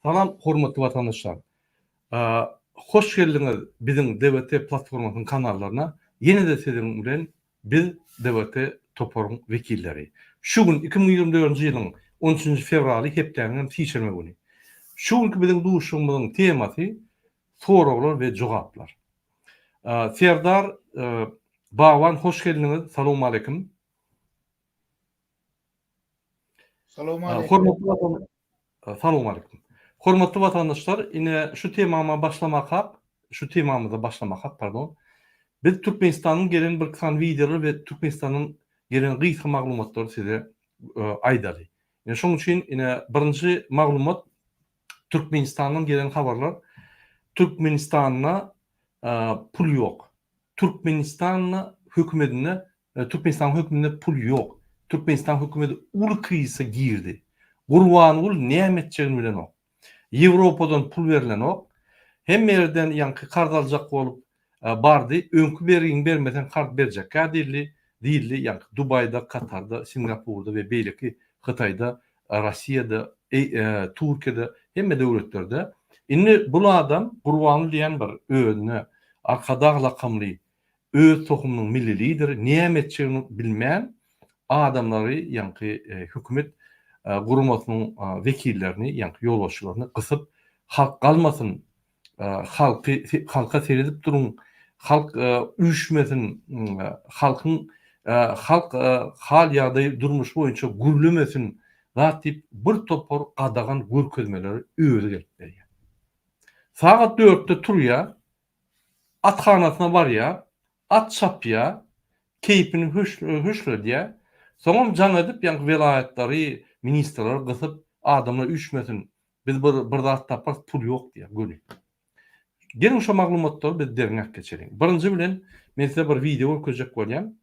Salam hormatly watandaşlar. Hoş geldiňiz biziň DWT platformasynyň kanallaryna. Ýene-de siziň bilen biz DWT toparyň wekilleri. Şu gün 2024-nji ýylyň 13-nji fewraly hepdäniň hem sişenbe güni. Şu günki biziň duşuşygymyzyň temasy soraglar we jogaplar. Serdar Bagban hoş geldiňiz. Salowmaleýkim. Salowmaleýkim. Hormatly watan Salowmaleýkim. Hormatly watandaşlar, ine şu temama başlamakak, şu temamyza başlamakak, pardon. Biz Türkmenistanyň gelen bir sany wideolar we Türkmenistanyň gelen gysga maglumatlary size aýdaly. Ine şoň üçin ine birinji maglumat Türkmenistandan gelen habarlar. Türkmenistanda pul ýok. Türkmenistanda hökümetinde Türkmenistanyň höküminde pul ýok. Türkmenistan hökümeti uly krizise girdi. Gurbanguly näme etjegini bilenok. Ýewropadan pul berlenok. Hemme ýerden ýaňky karz aljak bolup bardy. Öňki bergiňi bermeseň karz berjekkä diýildi. Diýildi ýaňky Dubaýda, Katarda, Singapurda we beýleki Hytaýda, Rossiýada, Türkiýede hemme döwletlerde. Indi bul adam Gurbanguly diýen bir özüne Arkadag lakamly öz tohumynyň milli lideri näme etjegini bilmän adamlary ýaňky hökümet guramasynyň wekillerini ýaňky ýolbaşçylaryny gysyp halk galmasyn halky halka seredip duruň halk üýşmesin halkyň halk hal ýagdaýy durmuşy boýunça gürlemesin zat diýip bir topar gadagan görkezmeleri özi gelip berýär. Sagat dörtde turýar Athanasyna barýar, at çapýar, keýpini höşledýär. Soňam jaň edip, ýaňky welaýatlary, ministrleri gysyp, adamlar üýşmesin, biz bir bir zat taparys, pul ýok diýýär göni. Geliň şo maglumatlary biz derňäp geçeliň. Birinji bilen men size bir wideo görkezjek bolýan.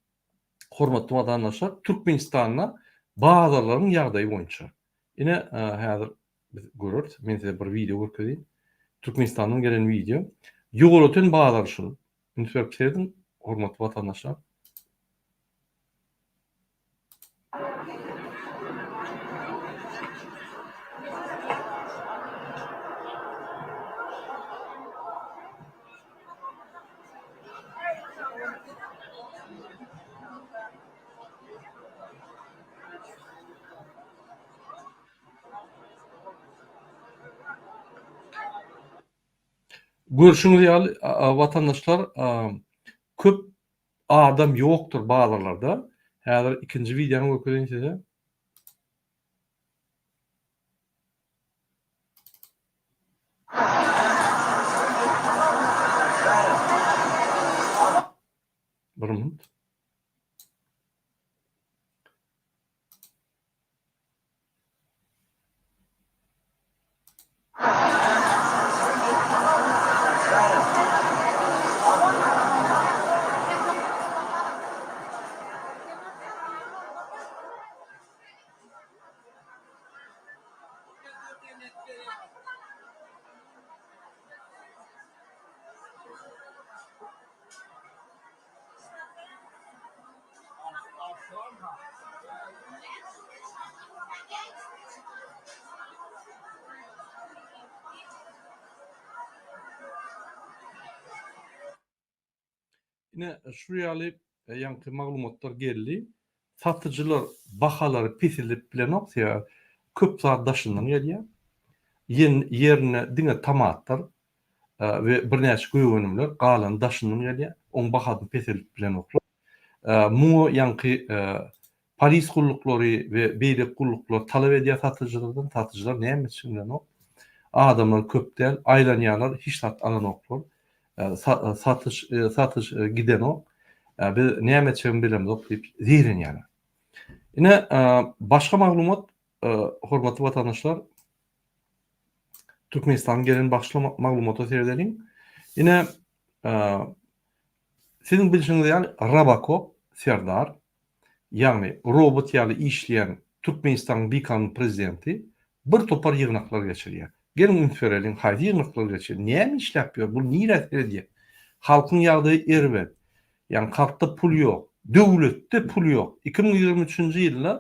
Hormatly watandaşlar, Türkmenistanda bazarlaryň ýagdaýy boýunça. Ine, häzir biz göreris. Men size bir wideo görkezeyim. Türkmenistandan gelen wideo. Ýolöten bazary şul. Üns berip serediň, hormatly watandaşlar. Görşüňiz ýaly, watandaşlar, köp adam ýokdur bazarlarda. Häzir ikinji wideony görkezeýin size. Bir minut. Ine şu ýaly ýaňky maglumatlar geldi. Satyjylar bahalary peseldip bilenok, sebäbi köp zat daşyndan gelýär. Ýerine diňe tomatlar we birnäçe gök önümler, galany daşyndan gelýär. Oň bahasyny peseldip bilenoklar. Muňa ýaňky polis gulluklary we beýleki gulluklar talap edýär satyjylardan, satyjylar näme etjegini bilenok. Adamlar köp däl, aýlanýarlar, hiç zat alanoklar. Satyş satyş gidenok. Biz näme etjegini bilemzok diýip zeýrenýärler. Ine, başga maglumat, hormatly watandaşlar, Türkmenistandan gelen başga maglumata seredeliň. Ine, Siziň bilşiňiz ýaly Robocop Serdar, ýagny robot ýaly işleýän Türkmenistanyň bikanun prezidenti bir topar ýygnaklar geçirýär. Geliň üns bereliň haýsy ýygnaklar geçirýär, näme işläp ýör, bul nirä seredýär. Halkyň ýagdaýy erbet. Ýagny halkda pul ýok. Döwletde pul ýok. 2023-nji ýylda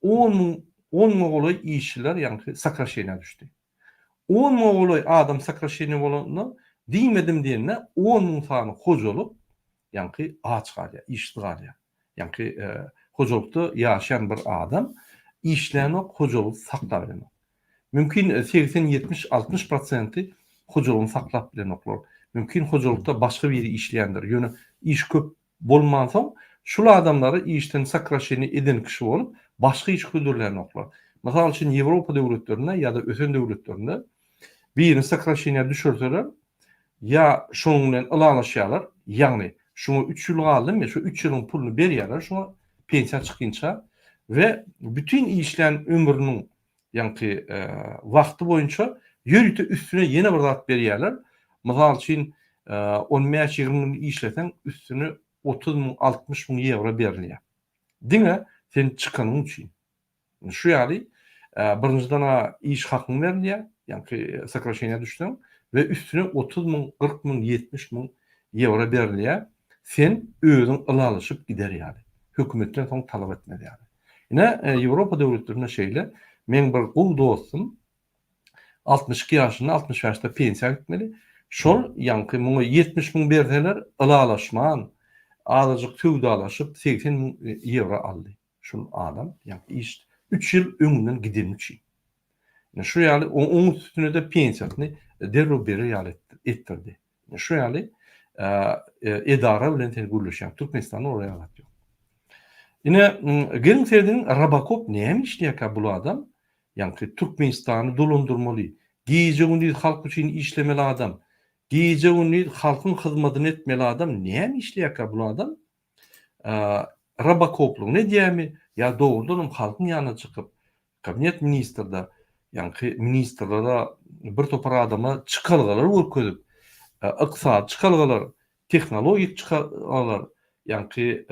on müň, on müňe golaý işçiler ýaňky sokraşeniýa düşdi. On müňe golaý adam sokraşeniýe bolanda, diýmedim diýende 10 müň sany hojalyk ýaňky aç galýar, işsiz galýar. Ýaňky hojalykda ýaşaýan bir adam işlänok, hojalygy saklap bilenok. Mümkin 80, 70, 60 prosenti hojalygyny saklap bilenoklar. Mümkin hojalykda başga biri işleýändir. Ýöne iş köp bolmansoň, şul adamlary işden sokraşeniýe eden kişi bolup, başga iş hödürlänoklar. Mysal üçin, Ýewropa döwletlerinde ýa-da ösen döwletlerinde birini sokraşeniýä düşürseler, ýa şonuň bilen ylalaşýarlar, ýagny şuňa üç ýyl galdymy, şu üç ýylyň puluny berýärler şuňa pensiýa çykynça we bütin işlän ömrüniň ýaňky wagty boýunça ýörite üstüne ýene bir zat berýärler. Mysal üçin, on bäş-ýigrimi gün işleseň, üstüne 30 müň, 60 müň ýewro berilýär. Diňe sen çykanyň üçin. Şu ýaly, birinjiden-ä iş hakyň berilýär, ýaňky sokraşeniýä düşseň we üstüne 30 müň, 40 müň, 70 müň ýewro berilýär. Sen özüň ylalaşyp gider ýaly. Hökümetden soň talap etmez ýaly. Ine, Ýewropa döwletlerinde şeýle. Meň bir gowy dostum 62 ýaşynda, 65-de pensiýa gitmeli. Şol ýaňky muňa 70 müň berseler, ylalaşman, azajyk söwdalaşyp 80 müň ýewro aldy. Şul adam, ýaňky iş üç ýyl öňünden gideni üçin. Ine şu ýaly, oň üstüne-de pensiýasyny derrew berer ýaly etdirdi. Şu ýaly edara bilen sen gürleşýäň. Türkmenistanda olar ýaly zat ýok. Ine, geliň serediň, Robocop näme işleýärkä bul adam? Ýaňky Türkmenistany dolandyrmaly, gije-gündiz halk üçin işlemeli adam, gije-gündiz halkyň hyzmatyny etmeli adam näme işleýärkä bul adam? Robocoplygyny edýärmi ýa dogrudanam halkyň ýanyna çykyp, Kabinet ministrde, ýaňky ministrlere bir topar adama çykalgalar görkezip, ykdysady çykalgalar, tehnologik çykalgalar, ýaňky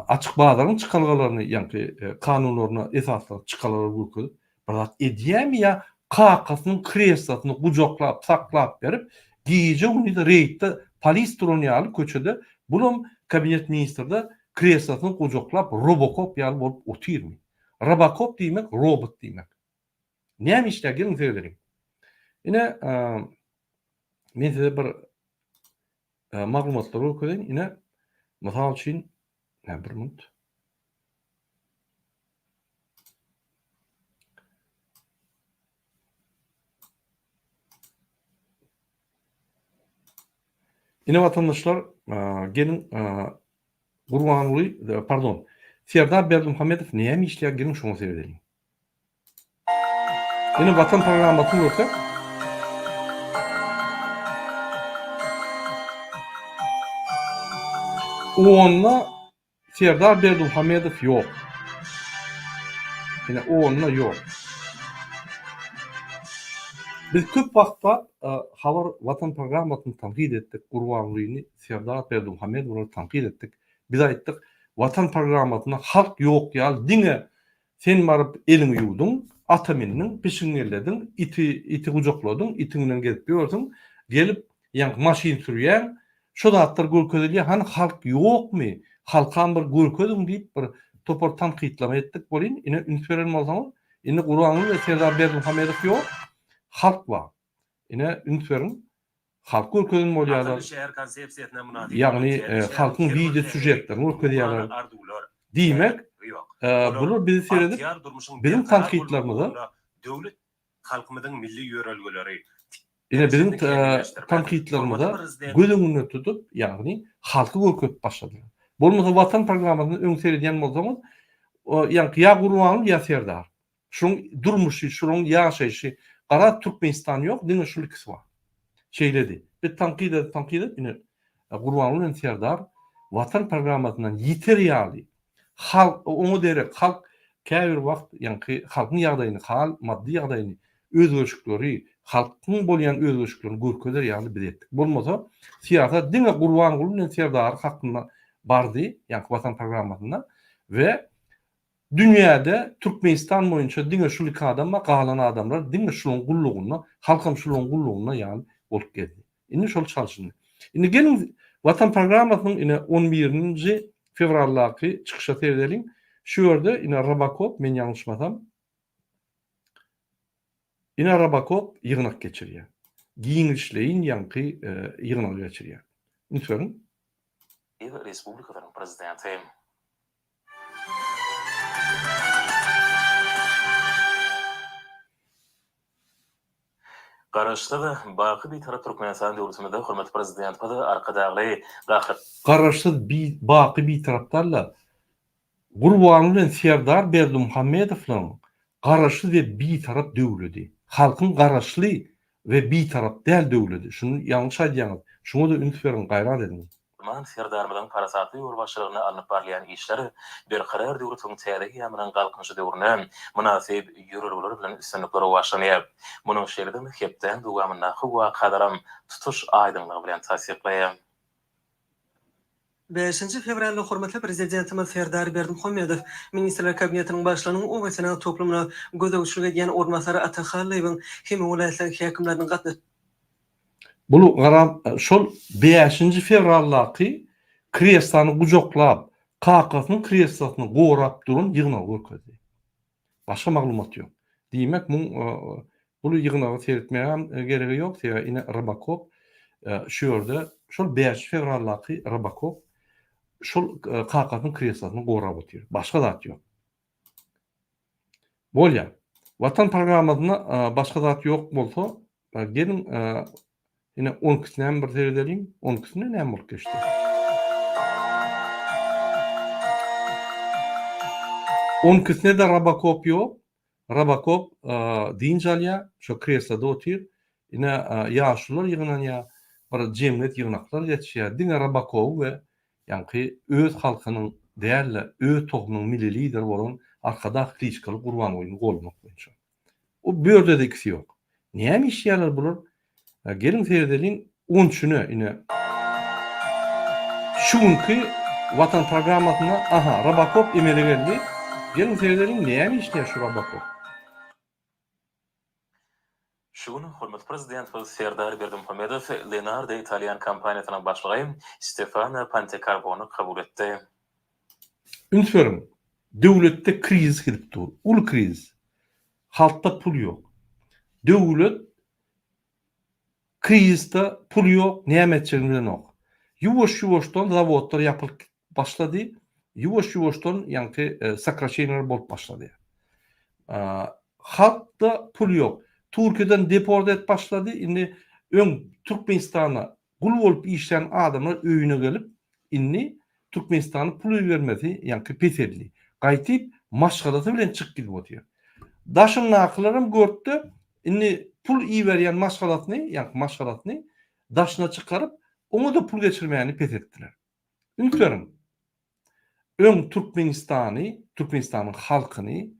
açyk bazaryň çykalgalaryny, ýaňky kanunlaryna esaslanyp çykalgalar görkezip, bir zat edýärmi ýa kakasynyň kreslosyny gujaklap, saklap berip, gije-gündiz reýdde polis duran ýaly köçede bulam kabinet ministrde kreslosyny gujaklap robokop ýaly bolup otyrmy? Robokop diýmek robot diýmek. Näme işlär geliň seredeliň. Ine men size bir maglumatlar görkezeýin. Ine mysal üçin bir minut. Ine watandaşlar geliň Gurbanguly, pardon, Serdar Berdimuhamedow näme işleýär geliň şoňa seredeliň. Ine Watan programmasyny görsek. Onda Serdar Berdimuhamedow ýok. Ine onda ýok. Biz köp wagtlap Habar Watan programmasyny tankyt etdik, Gurbangulyny, Serdar Berdimuhamedowlary tankyt etdik. Biz aýtdyk, Watan programmasynda halk ýok ýaly diňe sen baryp eliňi ýuwduň, ata mindiň, pişigiňi ellediň, iti iti gujakladyň, itiň bilen gezip ýörsüň, gelip ýaňky maşyn sürýäň, şo zatlar görkezilýär, hany halk ýokmy, halkam bir görkeziň diýip bir topar tankytlama etdik welin, ine üns beren bolsaňyz, indi Gurbanguly we Serdar Berdimuhamedow ýok, halk bar. Ine üns beriň, Halk görkezen bolýarlar. Ýagny halkyň wideo sýužetlerini görkezýärler. Diýmek, bular bizi seredip, biziň tankytlarymyza Ine biziň tankytlarymyza göz öňünde tutup, ýagny halky görkezip başladylar. Bolmasa Watan programmasyny öň seredýän bolsaňyz, ýaňky ýa Gurbanguly ýa Serdar. Şuň durmuşy, şulaň ýaşaýşy, garaz Türkmenistan ýok, diňe şul ikisi bar. Şeýledi. Biz tankyt edip, tankyt edip, ine, Gurbanguly bilen Serdar Watan programmasyndan ýiter ýaly, halk, oňa derek halk käbir wagt ýaňky halkyň ýagdaýyny, hal, maddy ýagdaýyny, özgerişikleri, halkyň bolýan özgerişiklerini görkezer ýaly biz etdik. Bolmasa, syýasat diňe Gurbanguly bilen Serdar hakynda bardy, ýaňky Watan programmasynda we Dünýäde Türkmenistan boýunça diňe şul iki adam bar, galan adamlar diňe şulaň gullugynda, halkam şulaň gullugynda ýaly bolup gezdi. Indi şol çalşyndy. Indi geliň Watan programmasynyň ine on birinji fewraldaky çykyşa seredeliň. Şu ýerde ine Robocop men ýalňyşmasam. Ine Robokop ýygnak geçirýär. Giňişleýin ýaňky ýygnagy geçirýär. Üns beriň. Respublikasynyň Prezidenti. Garaşsyz, baky Bitarap Türkmenistan döwletimizde hormatly Prezidentimiz Arkadagly Gahryman. Garaşsyz, baky Bitarap däl-de, Gurbanguly bilen Serdar Berdimuhamedowlaryň Garaşsyz we Bitarap döwledi. Halkyň garaşly we Bitarap däl döwledi. Şuny ýalňyş aýdýaňyz. Şuňa-da üns beriň, gaýrat ediň. Gahryman Serdarymyzyň parasatly ýolbaşçylygynda alnyp barylýan işler Berkarar döwletiň täze eýýamynyň Galkynyşy döwründe mynasyp ýörelgeler bilen üstünlikli rowaçlanýar. Munuň şeýledigini hepdäň dowamyndaky wakalaram tutuş aýdyňlygy bilen tassyklaýar. Bäşinji fewralda hormatly Prezidentimiz Serdar Berdimuhamedow Ministrler Kabinetiniň Başlygynyň oba-senagat toplumyna gözegçilik edýän orunbasary Ata Hallyýewiň hem welaýatlaryň häkimleriniň gatnaşmagynda Bul garaz şol bäşinji fewraldaky kreslany gujaklap, kakasynyň kreslosyny gorap duran ýygnagy görkezdi. Başga maglumat ýok. Diýmek muň bul ýygnagy seretmägem geregi ýok, sebäbi ine Rybakop şu ýerde şol bäşinji fewraldaky Rybakop şol kakasynyň kreslosyny gorap otyr. Başga zat ýok. Bolýar. Watan programmasynda başga zat ýok bolsa, geliň ine on ikisine bir seredeliň. On ikisinde näme bolup geçdi? On ikisinde-de Robocop ýok. Robocop dynç alýar, şo kresloda otyr. Ine ýaşulular ýygnanýar, bir jemgyýet ýygnaklar geçýär. Diňe Robocoby we Ýaňky öz halkynyň däl-de, öz tohumynyň milli lideri bolan Arkadag kliçkaly Gurbangulyny goldamak boýunça. O bu ýerde-de ikisi ýok. Näme işleýärler bular? Geliň seredeliň on üçüne ine şu günki Watan programmasynda aha Robokop emele geldi. Geliň seredeliň näme işleýär şu Robokop. Şu gün hormatly Prezidentimiz Serdar Berdimuhamedow Leonardo italýan kompaniýasynyň başlygy Stefano Pantekarbony kabul etdi. Üns beriň, döwletde krizis gidip dur, uly krizis. Halkda pul ýok. Döwlet krizisde pul ýok, näme etjegini bilenok. Ýuwaş-ýuwaşdan zawodlar ýapylyp başlady. Ýuwaş-ýuwaşdan ýaňky sokraşeniýalar bolup başlady. Halkda pul ýok. Türkiýeden deport edip başlady. Indi öň Türkmenistana gul bolup işlän adamlar öýüne gelip, indi Türkmenistana pul ibermesi ýaňky peseldi. Gaýtyp maşgalasy bilen çykyp gidip otyr. Daşyndakylaram görüpde indi pul iberýän maşgalasyny, ýaňky maşgalasyny daşyna çykaryp, oňa-da pul geçirmäni peseltdiler. Üns beriň. Öň Türkmenistany, Türkmenistanyň halkyny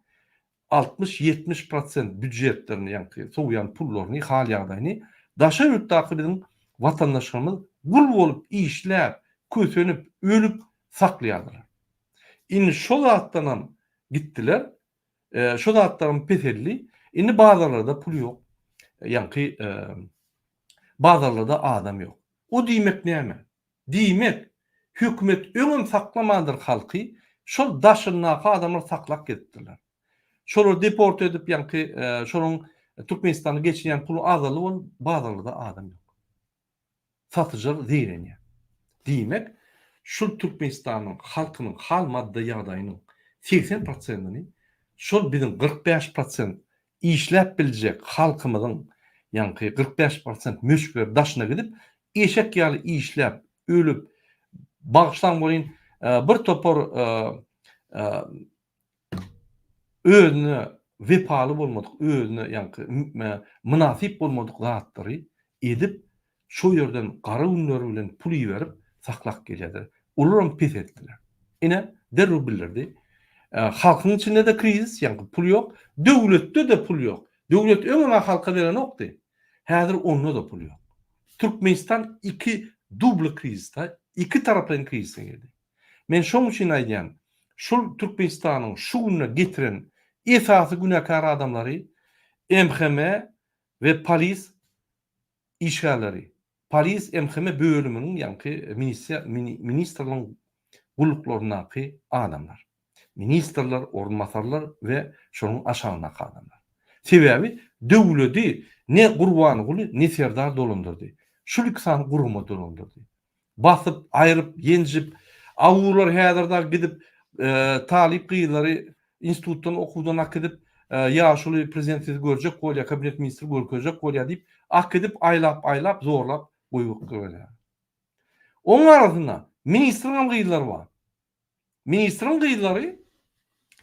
60-70 prosent býujetlerini, ýagny sowýan pullaryny, hal-ýagdaýyny daşary ýurtdaky biziň watandaşlarymyz gul bolup işläp, kösenip, ölüp saklaýardylar. Indi şo zatdanam gitdiler, şo zatlaram peseldi. Indi bazarlarda pul ýok. Ýagny bazarlarda adam ýok. O diýmek näme? Diýmek, hökümet öňem saklamandyr halky, şol daşyndaky adamlar saklap gezipdirler. Şolary deport edip ýaňky şolaryň Türkmenistanda geçirýän puly azaldy bolup bazarlarda adam ýok. Satyjylar zeýrenýär. Diýmek, şul Türkmenistanyň halkynyň hal maddy ýagdaýynyň 80 prosentini şol biziň 45 prosent işläp biljek halkymyzyň ýaňky 45 prosent möçberi daşyna gidip eşek ýaly işläp, ölüp, bagyşlaň welin, bir topar özüne wepaly bolmadyk, özüne ýaňky mynasyp bolmadyk zatlary edip, şo ýerden gara günleri bilen pul iberip saklap gelýärler. Olaram pes etdiler. Ine, derrew bildirdi. Halkyň içinde-de krizis, ýaňky pul ýok, döwletde-de pul ýok. Döwlet öňem-ä halka berenokdy. Häzir onda-da pul ýok. Türkmenistan iki dubly krizisde, iki taraplaýyn krizise girdi. Men şoň üçin aýdýan, şul Türkmenistanyň şu gününe getiren esasy günäkär adamlary MHM we polis işgärleri, polis MHM bölüminiň ýaňky ministrligiň gulluklaryndaky adamlar. Ministrler, orunbasarlar we şonuň aşagyndaky adamlar. Sebäbi Döwledi ne Gurbanguly, ne Serdar dolandyrdy. Şul iki sany gurama dolandyrdy. Basyp, aýryp, ýenjip, awular häzir dagy gidip, talyp gyzlary institutdan, okuwdan akidip, ýaşuly prezident sizi görjek bolýar, kabinet ministri görkezjek bolýar diýip, akidip, aýlap-aýlap, zorlap goýup goýberýär. Onuň arasynda ministriňem gyzlary bar. Ministriň gyzlary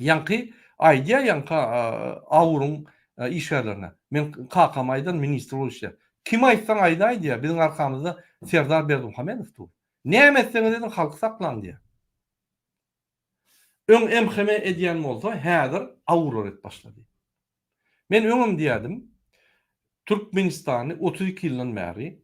ýaňky aýdýar ýaňky AUR-yň işgärlerine. Men kakam aýdan ministr bolup işleýär. Kim aýtsaň aýdaý diýýär. Biziň arkamyzda Serdar Berdimuhamedow dur. Näme etseňiz ediň halky saklaň diýýär. Öň MHM edýän bolsa häzir AUR-lar edip başlady. Men öňem diýýärdim, Türkmenistany 32 ýyldan bäri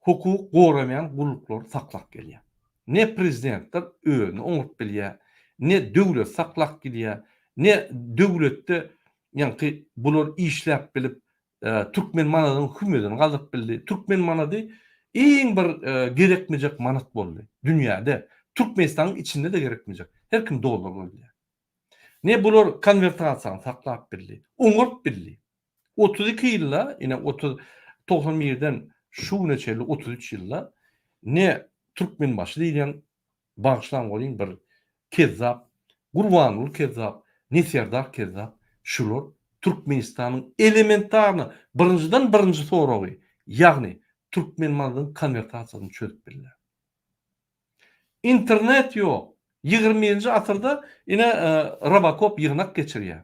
hukuk goramaýan gulluklar saklap gelýär. Ne prezidentler özüni oňaryp bilýär, ne döwlet saklap gidýär, ne döwletde ýaňky bular işläp bilip türkmen manadynyň hümedini galdyryp bildi. Türkmen manady iň bir gerekmejek manat boldy dünýäde. Türkmenistanyň içinde-de gerekmejek. Her kim dollar goýulýar. Ne bular konwertasiýany saklap bildi, oňaryp bildi. 32 ýylda, ine 30 91-den şu güne çenli 33 ýylda ne Türkmenbaşy diýilýän bagyşlaň welin bir kezzap, Gurbanguly kezzap, ne Serdar kezzap, şular Türkmenistanyň elementarny birinjiden birinji soragy, ýagny türkmen malynyň konwertasiýasyny çözüp bildi. Internet ýok. 21-nji asyrda ine Robokop ýygnak geçirýär.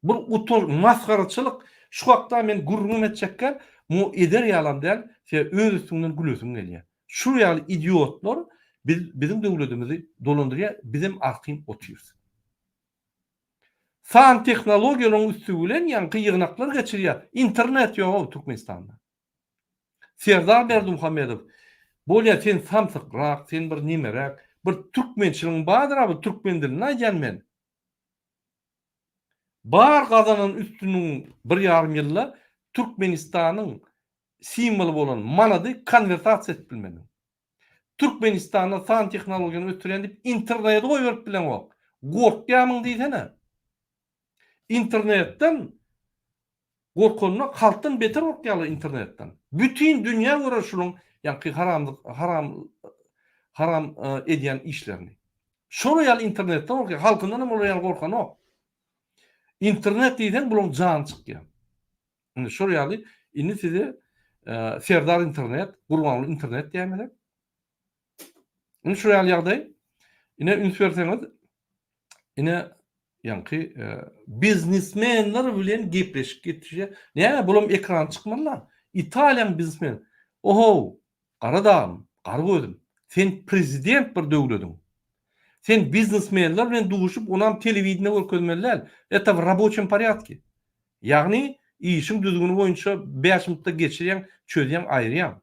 Bir utanç, masgaraçylyk. Şu hakda men gürrüňem etjekgäl, muňa eder ýalam däl, sebäbi öz üstüňden gülesiň gelýär. Şu ýaly idiotlar biz biziň döwletimizi dolandyrýar, bizem arkaýyn otyrys. San tehnologiýalaryň üsti bilen ýaňky ýygnaklar geçirýär. Internet ýog-ow Türkmenistanda. Serdar Berdimuhamedow, bolýa sen samsykrak, sen bir nemeräk, bir türkmençiligiň bardyr-a bu türkmen dilinde aýdýan men. Bar gazanan üstünligiň bir ýarym ýylda Türkmenistanyň simwoly bolan manady konwertasiýa edip bilmediň. Türkmenistanda san tehnologiýany ösdürýän diýip interneti goýberip bileňok. Gorkýamyň diýsene. Internetden Gorkanda halkdan beter gorkýarlar internetden. Bütin dünýä görer şulaň ýaňky haramlyk haram haram edýän işlerini. Şolar ýaly internetden gorkýar. Halkyndan hem olar ýaly gorkanok. Internet diýseň bulaň jany çykýar. Indi şol ýaly indi size Serdar internet, Gurbanguly internet diýäýmesek. Indi şu ýaly ýagdaý. Ine üns berseňiz, ine ýaňky e, biznesmenler bilen gepleşik geçirýär. Näme bulam ekrana çykmalylar. Italiýaň biznesmen. Oho, gara dagym, gara gözüm. Sen prezident bir döwlediň. Sen biznesmenler bilen duşup, onam telewideniýe görkezmeli däl. Это в рабочем порядке. Ýagny işiň düzgüni boýunça 5 minutda geçirýäň, çözýäň, aýyrýaň.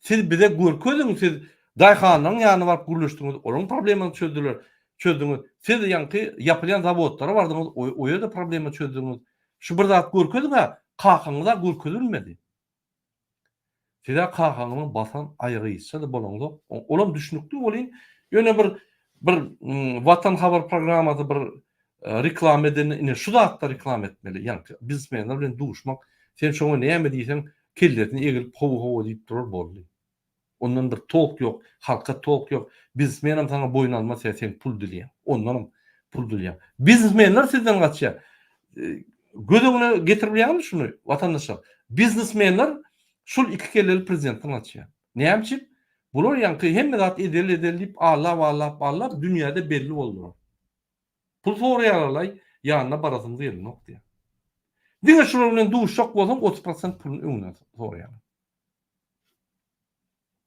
Siz bize görkeziň siz daýhanlaryň ýanyna baryp gürleşdiňiz olaryň problemasyny çözdüler çözdüňiz siz ýaňky ýapylýan zawodlara bardyňyz o ýerde problema çözdüňiz şu bir zat görkeziňä kakaňyza görkezilmedi sizä kakaňyzyň basan aýagyçada bolaňzok olam düşnükli welin ýöne bir bir watan habar programmasy bir reklama edende ine şu zatda reklama etmeli ýaňky biznesmenler bilen duşmak sen şoňa näme diýseň kellesini egilip hawa hawa diýip durar boldy ondan bir tolk ýok halka tolk ýok biznesmenem saňa boýun almaz sen sen pul dilýäň ondanam pul dilýäň biznesmenler sizden gaçýar göz öňüne getirip bilýäňizmi şuny watandaşlar biznesmenler şul iki kelleli prezidentden gaçýar näme üçin bular ýaňky hemme zat edeli edeli diýip allap allap allap dünýäde belli boldular Pul soraýarlaý, ýanyna barasymyz gelenok diýýär. Diňe şular bilen duşjak bolsaň 30 prosent puluny öňünden soraýarlar.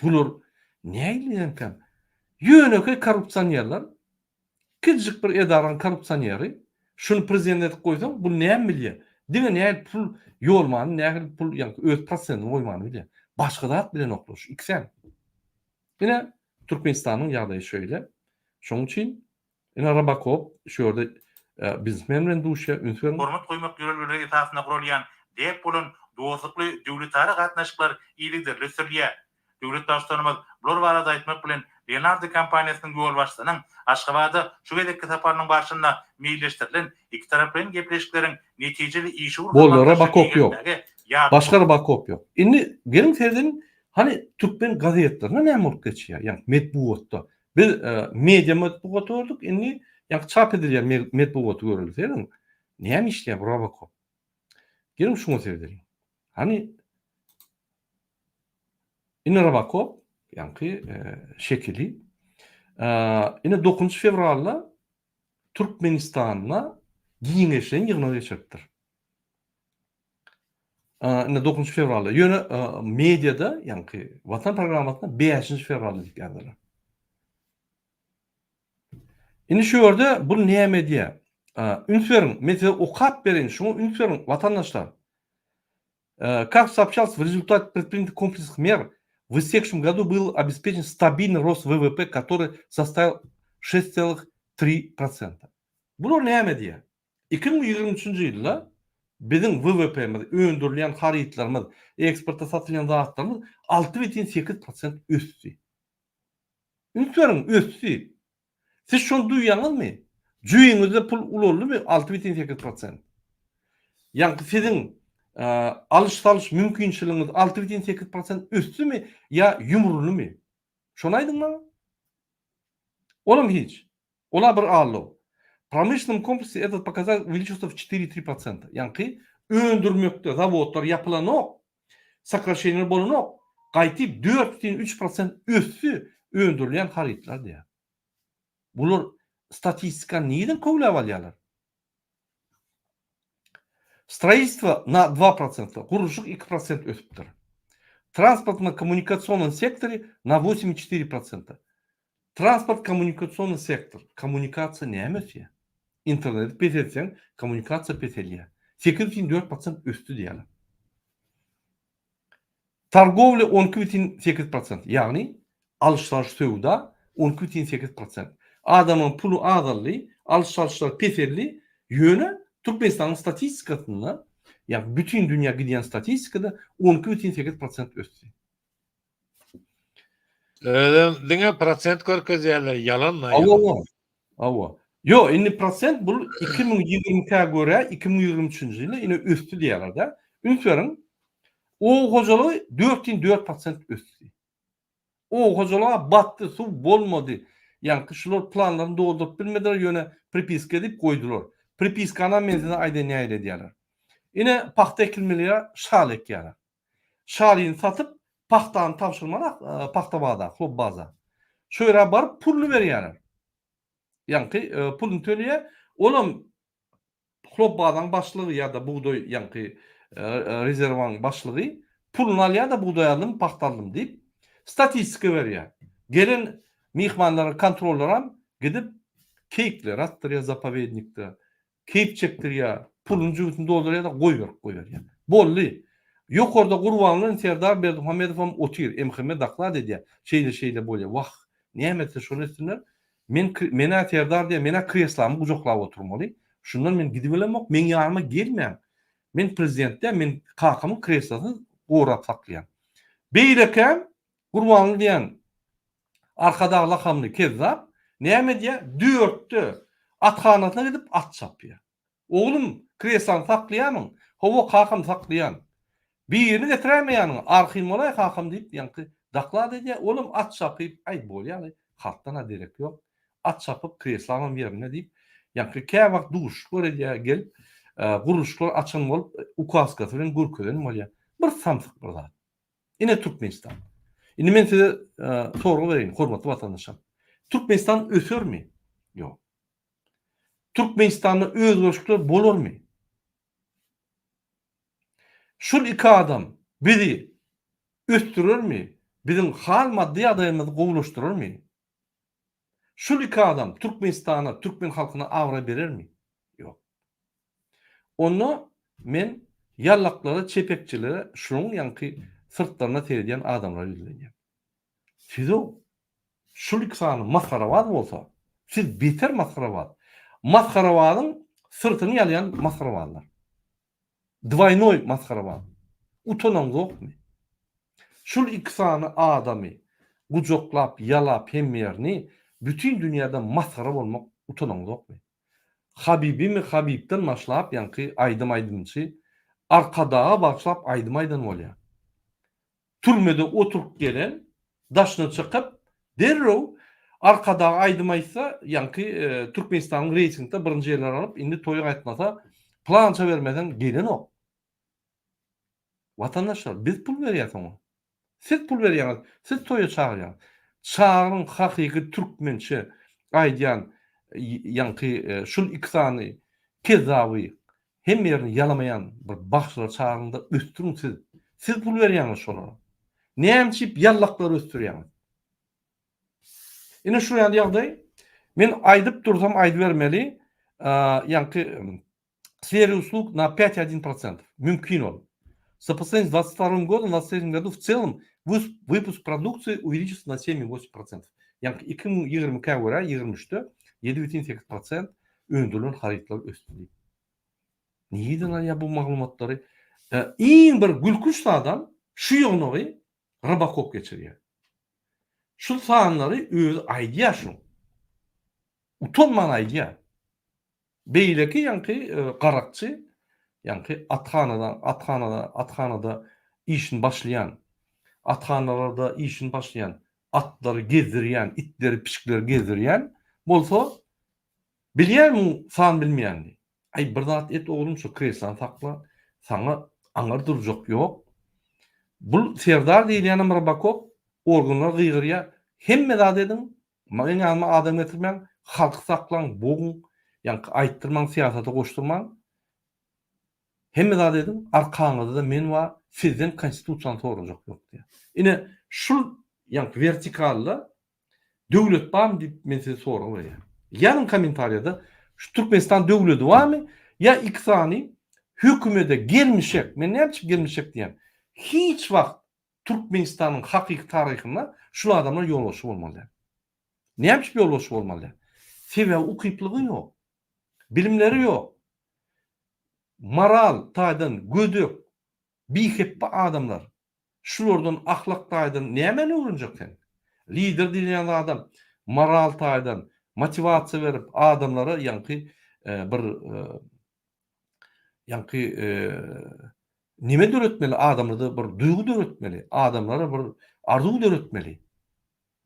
Bular nähilidenkä? Ýönekeý korrupsionerler, kiçijik bir edaranyň korrupsioneri, şuny prezident edip goýsaň, bu näme bilýär? Diňe nähili pul ýolmany, nähili pul, ýagny öz prosentini goýmany bilýär. Başga zat bilenoklar şu ikisem. Ine, Türkmenistanyň ýagdaýy şeýle. Şonuň üçin Ine Robokop şu ýerde biznesmen bilen duşýar, üns beriň. Hormat goýmak ýörelgeleri esasynda guralýan däp bolan dostlukly döwletara gatnaşyklar yzygiderli ösdürilýär. Döwlet Baştutanymyz bular barada aýtmak bilen, Leonardo kompaniýasynyň ýolbaşçysynyň Aşgabada şu gezekki saparynyň barşynda meýilleşdirilen ikitaraplaýyn gepleşikleriň netijeli işewür Boldy, hyzmatdaşlygy Robocop ýok. giňeltmäge ýardam Başga Robocop ýok. Indi geliň seredeliň, hany türkmen gazetlerinde näme bolup geçýär, ýagny metbugatda. Biz media metbugaty gördük, indi ýagny çap edilýän metbugaty göreli. Serediň, näme işleýär bu Robocop. Geliň şuňa seredeliň. Hany indi Robocop, ýaňky şekili. Ine 9 fewralda Türkmenistanda giňeşleýin ýygnak geçiripdir. Indi 9 fewralda. Ýöne mediada, ýaňky Watan programmasynda 5 fewralda diýip ýazdylar. Indi şu ýerde bu näme edýär? Üns beriň, men size okap bereýin, şuňa üns beriň, watandaşlar. Как сообщалось, в результате предпринятых комплексных мер в истекшем году был обеспечен стабильный рост ВВП, который составил 6,3%. Bular näme diýýär? 2023-nji ýylda biziň WWP-miz, öndürilýän harytlarymyz, eksporta satylýan zatlarymyz 6,8% ösdi. Üns beriň, ösdi. Siz şony duýýaňyzmy? Jübiňizde pul ulaldymy 6,8 prosent? Ýaňky siziň alyş-salyş mümkinçiligiňiz 6,8 prosent ösdümi ýa ýumruldymy? Şony aýdyň maňa. Olam hiç. Ola bir allow. Promyşlennom kompleksde этот pokazatelь увеличился в 4,3 prosenta. Ýaňky öndürmekde zawodlar ýapylanok, sokraşeniýalar bolanok, gaýtyp 4,3 prosent ösdi öndürilýän harytlar diýýär. Bular statistikany nireden köwläp alýarlar? Stroitelstvo na dwa prosenta, gurluşyk iki prosent ösüpdir. Transportno-kommunikasionnyý sektory na wosem i çetiri prosenta. Transport-kommunikasionnyý sektor, kommunikasiýa näme ösýär? Interneti peseltseň, kommunikasiýa peselýär. 8,4 prosent ösdi diýýärler. Torgowlýa 12,8 prosent, ýagny alyş-çalyş söwda 12,8 prosent. Adamyň puly azaldy, alyş-çalyşlar peseldi, ýöne Türkmenistanyň statistikasynda, ýagny bütin dünýä gidýän statistikada 12,8 prosent ösdi. Özem diňe prosent görkezýärler, ýalan da. Hawa, hawa. Ýok, indi prosent bul 2022-ä görä 2023-nji ýylda ine ösdi diýýärler-dä. Üns beriň, oba hojalygy 4,4 prosent ösdi. Oba hojalyga batdy, suw bolmady. Ýaňky şular planlaryny dolduryp bilmediler, ýöne pripiska edip goýdular. Pripiskanam men size aýdaýyn nähili edýärler. Ine pagta ekilmeli ýere şal ekýärler. Şalyny satyp, pagtany tabşyrmaly pagta baza, hlop baza. Şo ýere baryp puluny berýärler. Ýaňky puluny töleýär. Olam hlop bazaň başlygy ýa-da bugdaý ýaňky rezerwaň başlygy puluny alýar-da bugdaý aldym, pagta aldym diýip statistika berýär. Gelen myhmanlara kontrollaram gidip keýikleri atdyrýar zapowednikde. Keýp çekdirýär, puluny jübüsini doldurýar-da goýberip goýberýär. Boldy. Ýokarda Gurbanguly Serdar Berdimuhamedowam otyr, MHM doklad edýär. Şeýle-şeýle bolýar. Wah, näme etse şony etsinler. Men men-ä Serdar diýýär, men-ä kreslamy gujaklap oturmaly. Şundan men gidibilemok, meň ýanyma gelmäň. Men prezident däl, men kakamyň kreslosyny gorap saklaýan. Beýlekäm Gurbanguly diýen Arkadag lakamly kezzap näme edýär? Dörtde athanasyna gidip at çapýar. Oglum, kreslany saklaýarmyň? Hawa, kakam, saklaýan. Birini getiräýme ýanyňa, arhyn bolaý kakam diýip, ýaňky doklad edýär. Olam at çapyp, aý, bolýar-laý, halkdan-a derek ýok. At çapyp, kreslamam ýerinde diýip, ýaňky käwagt duşuşyklar edýär, gelip, gurluşyklar açan bolup, ukazkasy bilen görkezen bolýar. Bir samsyk bir zat. Ine Türkmenistan. Indi men size sorag bereýin, hormatly watandaşlar. Türkmenistan ösermi? Ýok. Türkmenistanda özgerişlikler bolarmy? Şul iki adam bizi ösdürermi? Biziň hal maddy ýagdaýymyzy gowulaşdyrarmy? Şul iki adam Türkmenistana, türkmen halkyna abraý berermi? Ýok. Onda men ýallaklara, çepekçilere, şunuň ýaňky syrtlaryna seredýän adamlara ýüzlenýän. Siz-ow, şul iki sany masgarabaz bolsa, siz beter masgarabaz. Masgarabazyň syrtyny ýalaýan masgarabazlar. Dwaýnoý masgarabaz. Utanaňzokmy? Şul iki sany adamy. gujaklap, ýalap hemme ýerini bütin dünýäde masgara bolmak utanaňzokmy? Habibimi Habibden başlap ýaňky aýdym aýdymçy Arkadaga bagyşlap aýdym aýdan bolýar. Türmede oturyp gelen daşyna çykyp derrew Arkadaga aýdym aýtsa ýaňky Türkmenistanyň reýtingde birinji ýerleri alyp indi toýa gaýtmasa pylança bermeseň gelenok. Watandaşlar biz pul berýäs oňa. Siz pul berýäňiz, siz toýa çagyrýaňyz. Çagyryň hakyky türkmençe aýdýan ýaňky şul iki sany kezzaby hemme ýerini ýalamaýan bir bagşylary çagyryňda ösdüriň siz. Siz pul berýäňiz şolara. Näme üçip ýallaklary ösdürýäňiz? Ine şu ýaly ýagdaý. Men aýdyp dursam aýdybermeli. Ýaňky сфере услуг на 5,1%. Mümkin ol. Сопоставить с 22 годом, в 23 году в целом выпуск продукции увеличится на 7,8%. Ýagny 2022-ä görä 23-de 7,8% öndürilen harytlar ösdi diýip. Nireden alýar bu maglumatlary? Iň bir gülkünç zadam şu ýygnagy Rybakop geçirýär. Şu sanlary özi aýdýar şu. Utanman aýdýar. Beýleki ýaňky garakçy, ýaňky athanada, athanada, athanada işini başlaýan, athanalarda işini başlaýan, atlary gezdirýän, itleri, pişikleri gezdirýän bolsa, bilýär muň san bilmeýänini. Aý, bir zat et oglum, şu kreslany sakla, saňa aňar durjak ýok. Bul Serdar diýilýänem Robokop, organlar gygyrýar, hemme zat ediň, Meň ýanyma adam getirmäň, halky saklaň, boguň, ýaňky aýtdyrmaň, syýasata goşdurmaň. Hemme zat ediň, arkaňyzda men bar, sizden konstitusiýany sorajak ýok diýýär. Ine, şul ýaňky wertikalda döwlet barmy diýip men size sorag berýän. Ýazyň kommentariýada, şu Türkmenistan döwledi barmy ýa iki sany hökümede gelmişek, men näme üçin gelmişek diýýän, hiç wagt Türkmenistanyň hakyky taryhynda şul adamlar ýolbaşçy bolmaly däl. Näme üçin ýolbaşçy bolmaly däl? Sebäbi ukyplygy ýok. Bilimleri ýok. Moral taýdan gödek, bihepbe adamlar. Şulardan ahlak taýdan nämäni öwrenjek sen? Lider diýilýän adam moral taýdan motiwasiýa berip adamlara ýaňky bir ýaňky neme döretmeli adamlarda bir duýgy döretmeli, adamlara bir arzuw döretmeli.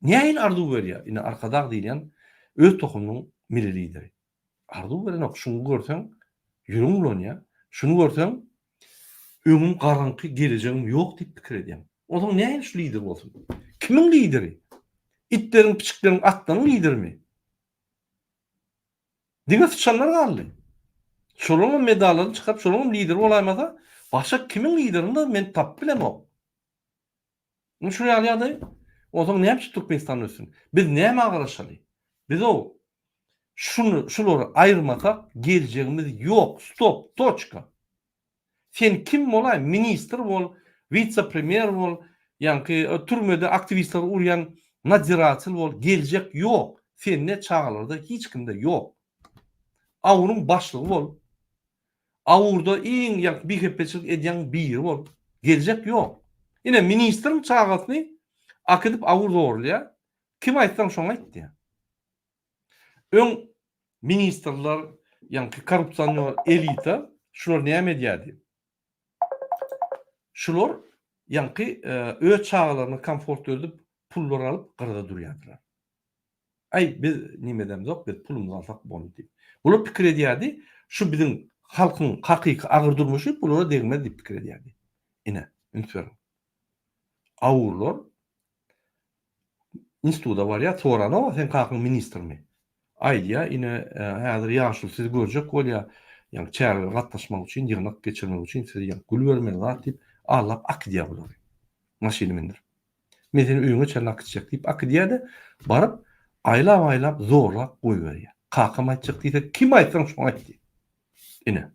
Nähili arzuw berýär? Ine Arkadag diýilýän öz tohumynyň milli lideri. Arzuw berenok, şuny görseň ýüregiň bulanýar. Şuny görseň öňüm garaňky, gelejegim ýok diýip pikir edýäň. Onsoň nähili şu lider bolsun? Kimiň lideri? Itleriň, piçikleriň, atlaryň liderimi? Diňe syçanlar galdy. Şolaryňam medallaryny çykaryp, şolaryňam lideri bolaýmasa, başga kimiň liderini men tapyp bilemok. Indi şu ýaly ýagdaý. Onsoň näme üçin Türkmenistan össün? Biz nämä garaşaly? Biz-ow şuny, şulary aýyrmasak geljegimiz ýok. Stop, toçka. Sen kim bolaý, ministr bol, witse-premýer bol, ýaňky türmede aktiwistleri urýan nadziratel bol, geljek ýok. Sende, çagalarda, hiç kimde ýok. Awuryň başlygy bol. Awurda iň ýaňky bihepbeçilik edýän biri bol. Geljek ýok. Ine, ministriň çagasyny akidip awur zorlaýar. Kim aýtsaň şoňa aýt diýýär. Öň ministrler, ýaňky korrupsioner elita şular näme edýärdi? Şular ýaňky öz çagalaryna komfort döredip, pullar alyp gyrada durýardylar. Aý biz nimedemzok, biz pulumyzy alsak boldy diýip. Bular pikir edýärdi, şu biziň halkyň hakyky agyr durmuşy bulara degmez diýip pikir edýärdi. Ine, üns beriň. Awurlar instituda barýar, soranok seň kakaň ministrmi? Aýdýar, ine, häzir ýaşuly sizi görjek bolýar, ýagny çärelere gatnaşmak üçin, ýygnak geçirmek üçin size ýagny gül bermeli zat diýip, aldap akidýär bulary. Maşyna mindirip. Men seni öýüňe çenli akitjek diýip akidýär-de, baryp aýlap-aýlap zorlap goýberýär. Kakam aýtjak diýse, kim aýtsaň şoňa aýt diýip. Ine.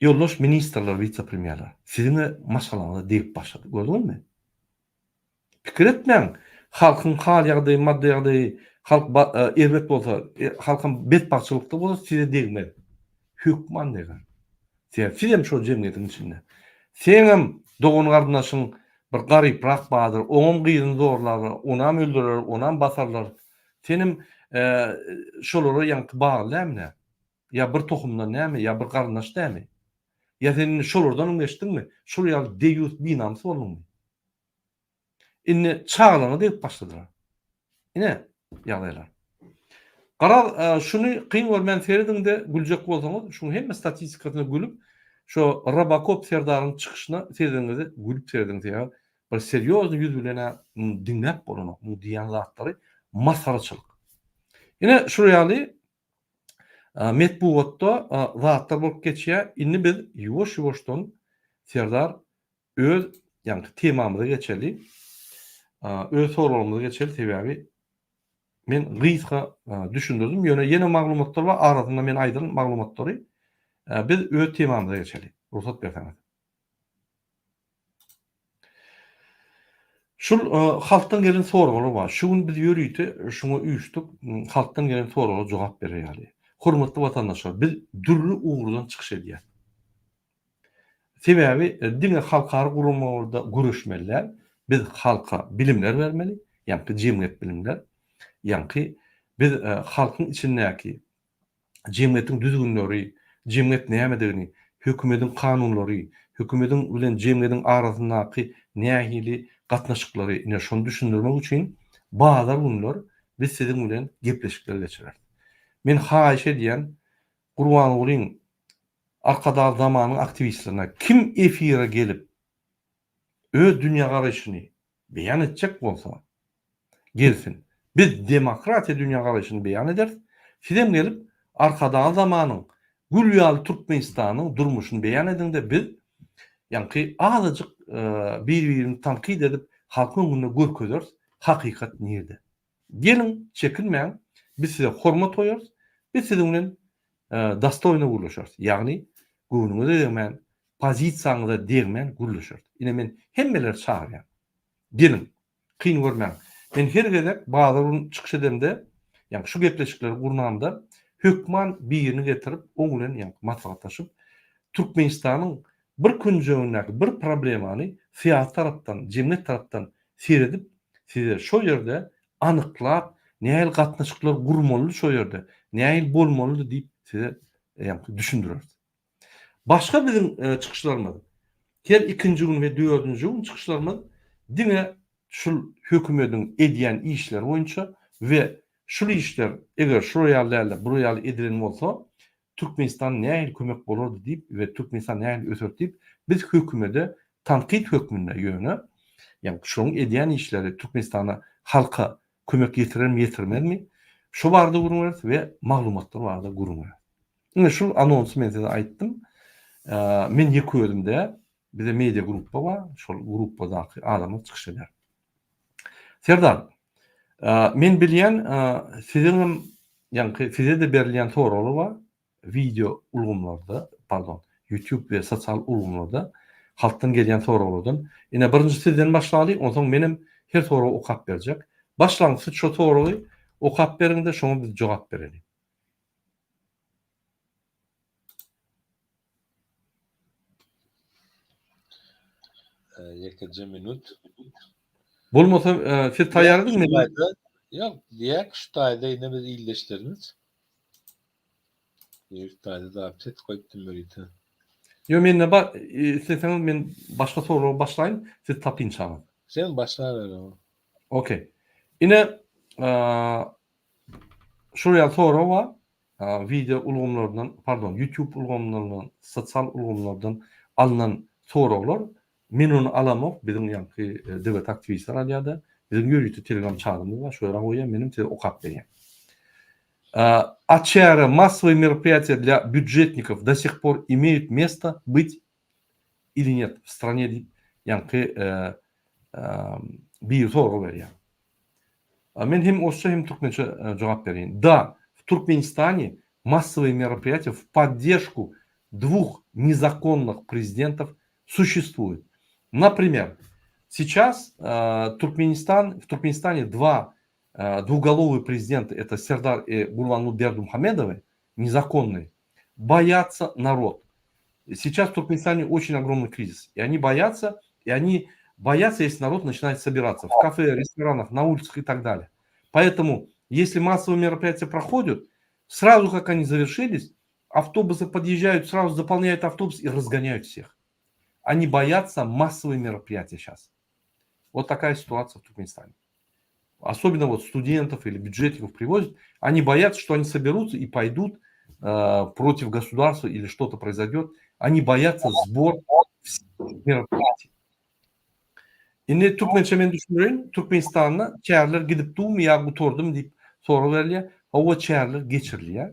Ýoldaş ministrler, wise-premýerler, siziň-ä maşgalaňyza degip başlady, gördüňizmi? Pikir etmäň, halkyň hal-ýagdaýy, maddy ýagdaýy, halk erbet bolsa, halkam betbagtçylykda bolsa size degmez. Hökman deger. Sebäbi sizem şol jemgyýetiň içinde. Seňem dogan-garyndaşyň, Bir garyprak bardyr, oňam gyzyny zorlarlar, onam öldürerler, onam basarlar. Senem şolara ýaňky bagly dälmi nä? Ýa bir tohumdan dälmi, ýa bir garyndaş dälmi? Ýa sen indi şolardanam geçdiňmi? Şol ýaly deýýus binamys bolduňmy? Indi çagalaryňa degip başladylar. Ine, ýagdaýlar. Garaz, şuny kyn görmän serediň-de, güljek bolsaňyz, şuň hemme statistikasyna gülüp, şo Robokop serdaryň çykyşyna seredeniňizde gülüp serediň, sebäbi bir serýoznyý ýüz bilen-ä muny diňläp bolanok, muň diýýän zatlary masgaraçylyk. Ine, şular ýaly metbugatda zatlar bolup geçýär. Indi biz ýuwaş-ýuwaşdan Serdar Öz ýaňky temamyza geçeli. Öz soragymyza geçeli sebäbi men gysga düşündirdim. Ýöne ýene maglumatlar bar arasynda men aýdan maglumatlary. Biz öz temamyza geçeli. Rugsat berseňiz. Şul halkdan gelen soraglar bar. Şu gün biz ýörite şuňa üýşdük. Halkdan gelen soraglara jogap berer ýaly. Hormatly watandaşlar, biz dürli ugurdan çykyş edýäs. Sebäbi diňe halkara guramalarda göreşmeli däl, biz halka bilimler bermeli, ýaňky jemgyýet bilimler, ýaňky biz halkyň içindäki jemgyýetiň düzgünleri, jemgyýet nämedigini, hökümediň kanunlary, hökümediň bilen jemgyýediň arasyndaky nähili gatnaşyklary, ine şony düşündirmek üçin bazar günler biz siziň bilen gepleşikler geçireris. Men haýyş edýän, Gurbangulyň Arkadag zamanyň aktiwistlerine kim efire gelip öz dünýägaraýşyny beýan etjek bolsa gelsin. Biz demokratiýa dünýägaraýşyny beýan ederis. Sizem gelip Arkadag zamanyň gül ýaly Türkmenistanyň durmuşyny beýan ediňde biz ýaňky azajyk bir-birini tankyt edip halkyň öňünde görkezeris hakykat nirde. Geliň, çekinmäň, biz size hormat goýarys, biz siziň bilen dostoýno gürleşeris. Ýagny, göwnüňize degmän, pozisiýaňyza degmän gürleşeris. Ine, men hemmeleri çagyrýan. Geliň, kyn görmäň. Men her gezek bazar gün çykyş edemde, ýagny şu gepleşikleri gurnamda, hökman birini getirip, oň bilen ýagny maslahatlaşyp, Türkmenistanyň bir künjegindäki bir problemany syýasy tarapdan, jemgyýet tarapdan seredip, size şo ýerde anyklap, nähili gatnaşyklar gurmalydy şo ýerde, nähili bolmalydy diýip size ýaňky düşündireris. Başga biziň çykyşlarymyz, her ikinji gün we dördünji gün çykyşlarymyz diňe şul hökümediň edýän işleri boýunça we şul işler eger şular ýaly däl-de bular ýaly edilen bolsa, Türkmenistan nähili kömek bolardy diýip we Türkmenistan nähili öser diýip biz hökümede tankyt hökmünde ýöne ýagny şoň edýän işleri Türkmenistana halka kömek ýetirermi ýetirmezmi şo barada gürrüň bereris we maglumatlar barada gürrüň bereris. Ine şul anonsy men size aýtdym. Men ýeke özüm däl bize media gruppa bar şol gruppadaky adamlar çykyş eder. Serdar, men bilýän siziňem ýaňky size-de berilýän soraglar bar wideo ulgamlarda, pardon, YouTube we sosial ulgamlarda halkdan gelýän soraglardan. Ine birinji sizden başlaly, onsoň menem her soragy okap berjek. Başlaň siz şo soragy okap beriňde şoňa biz jogap bereli. Ýekeje minut. Bolmasa siz taýýar ediň men. Ýok, diýäk şu taýda ine biz ildeşlerimiz. Şu taýda zapis edip goýupdym ýörite. Ýok mende bar, isleseňiz men başga soragy başlaýyn, siz tapynçaňyz. Sen başlaber. Okey. Ine şul ýaly sorag bar. Wideo ulgamlaryndan, pardon, YouTube ulgamlaryndan, sosial ulgamlardan alnan soraglar. Men ony alamok, biziň ýaňky döwlet aktiwistler alýar-da. Biziň ýörite Telegram çadymyz bar, şo ýere goýýar, menem size okap berýän. A çäre, massowые мероприятия для бюджетников до сих пор имеют место быть или нет в стране diýip, ýaňky biri sorag berýär. Men hem orsça hem türkmençe jogap bereýin. Da, w Türkmenistane massowые мероприятия в поддержку двух незаконных президентов существуют. Например, сейчас Туркменистан, в Туркменистане два двуголовые президента, это Сердар и Гурбангулы Бердымухамедовы, незаконные, боятся народ. Сейчас в Туркменистане очень огромный кризис, и они боятся, и они Боятся, если народ начинает собираться в кафе, ресторанах, на улицах и так далее. Поэтому, если массовые мероприятия проходят, сразу как они завершились, автобусы подъезжают, сразу заполняют автобус и разгоняют всех. Они боятся массовые мероприятия сейчас. Вот такая ситуация в Туркменистане. Особенно вот студентов или бюджетников привозят, они боятся, что они соберутся и пойдут э, против государства или что-то произойдет. Они боятся сбор мероприятий. Indi türkmençe men düşündireýin, Türkmenistanda çäreler gidip durmy ýa gutardymy diýip sorag berilýär. Hawa çäreler geçirilýär.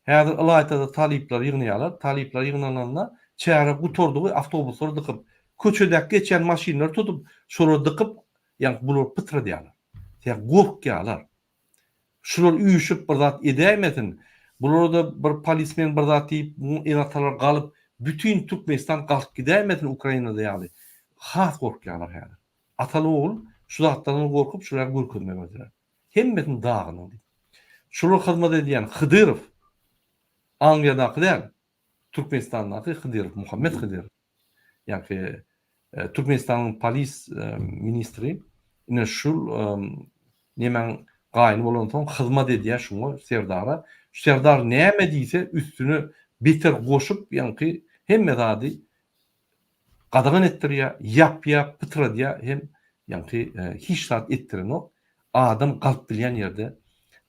Häzir ylaýta-da talyplar ýygnaýarlar. Talyplar ýygnananda çäre gutardygy awtobuslary dykyp, köçedäki geçýän maşynlary tutup, şolary dykyp, ýaňky bulary pytradýarlar. Sebäbi gorkýarlar. Şular üýşüp bir zat edäýmesin, bulara-da bir polismen bir zat diýip, muň ene-atalary galyp, bütin Türkmenistan galyp gidäýmesin Ukrainada ýaly. Has gorkýarlar häzir. Ataly-ogul şu zatlardan gorkup şulara görkezme berdiler. Hemmesini dagynyň diýip. Şulara hyzmat edýän Hydyrow, Angliýadaky däl, Türkmenistandaky Hydyrow, Muhammet Hydyrow. Ýaňky Türkmenistanyň polis ministri ine şul nemäň gaýyny bolansoň hyzmat edýär şuňa serdara. Şu serdar näme diýse üstüne beter goşup ýaňky hemme zady gadagan etdirýär, ýapýar, pytradýar hem ýaňky hiç zat etdirenok. Adam galyp bilýän ýerde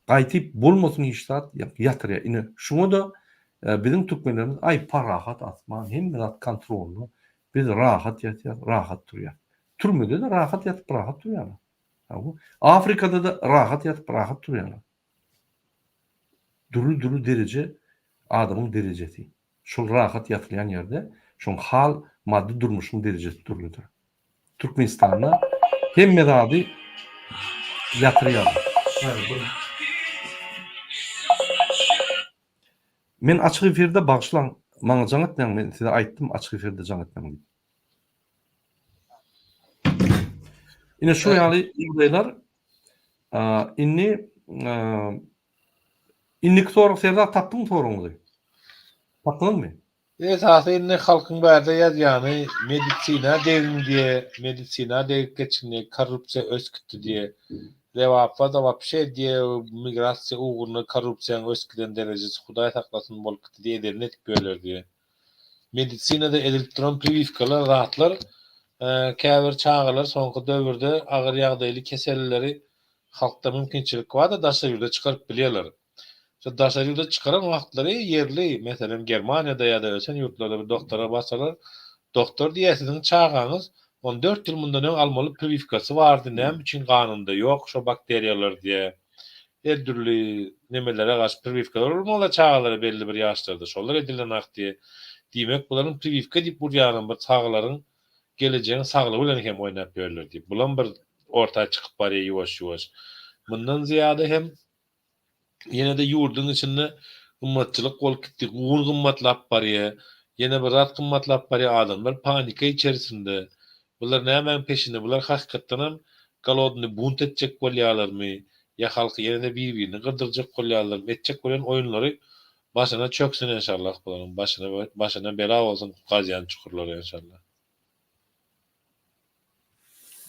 gaýtyp bolmasyn hiç zat ýatyrýar. Ine şuňa-da biziň türkmenlerimiz aý parahat asman hemme zat kontrolda biz rahat ýatýas rahat turýas. Türmede-de rahat ýatyp rahat turýarlar. Afrikada-da rahat ýatyp rahat turýarlar. Dürli dürli dereje adamyň derejesi. Şol rahat ýatylýan ýerde şoň hal maddy durmuşyň derejesi dürlüdir. Türkmenistanda hemme zady ýatyrýarlar. Men açyk efirde bagyşlaň maňa jaň etmäň men size aýtdym açyk efirde jaň etmäň diýip. Ine şu ýaly ýagdaýlar indi indiki sorag Serdar tapdyňmy soragyňyzy? Tapdyňyzmy? Esasy indi halkyň bärde ýazýany medisina degiň diýe, medisina degip geçiň diýe, korrupsiýa ös gitdi diýe. Lebapda wapşe diýe migrasiýa ugruna korrupsiýaň ös giden derejesi hudaý saklasyn bolup gitdi diýe edenini edip ýörler diýe. Medisinada edilip duran priwiwkalar zatlar käbir çagalar soňky döwürde agyr ýagdaýly kesellileri halkda mümkinçilik barda daşary ýurda çykaryp bilýärler. Şo daşary ýurda çykaran wagtlary ýerli, meselem, Germaniýada ýa-da ösen ýurtlarda bir doktora barsalar, doktor diýýär, siziň çagaňyz 14 ýyl mundan öň almaly priwiwkasy bardy, näme üçin ganynda ýok şo bakteriýalar diýýär. Her dürli nemelere garşy priwiwkalar urmaly çagalara belli bir ýaşlarda, şolar edilenak diýýär. Diýmek, bularyň priwiwka diýip urýanam bir çagalaryň gelejegiň saglygy bilen hem oýnap ýörler diýip. Bulam bir orta çykyp barýar ýuwaş-ýuwaş. Mundan zyýada hem Ýene-de ýurduň içinde gymmatçylyk bolup gitdi. Un gymmatlap barýar. Ýene bir zat gymmatlap barýar. Adamlar panika içerisinde. Bular nämäň peşinde? Bular hakykatdanam golodnyý bunt etjek bolýarlarmy? Ýa halky ýene-de bir-birini gyrdyrjak bolýarlarmy? Etjek bolýan oýunlary başyna çöksün enşallah bularyň. Başyna başyna bela bolsun gazýan çukurlary enşallah.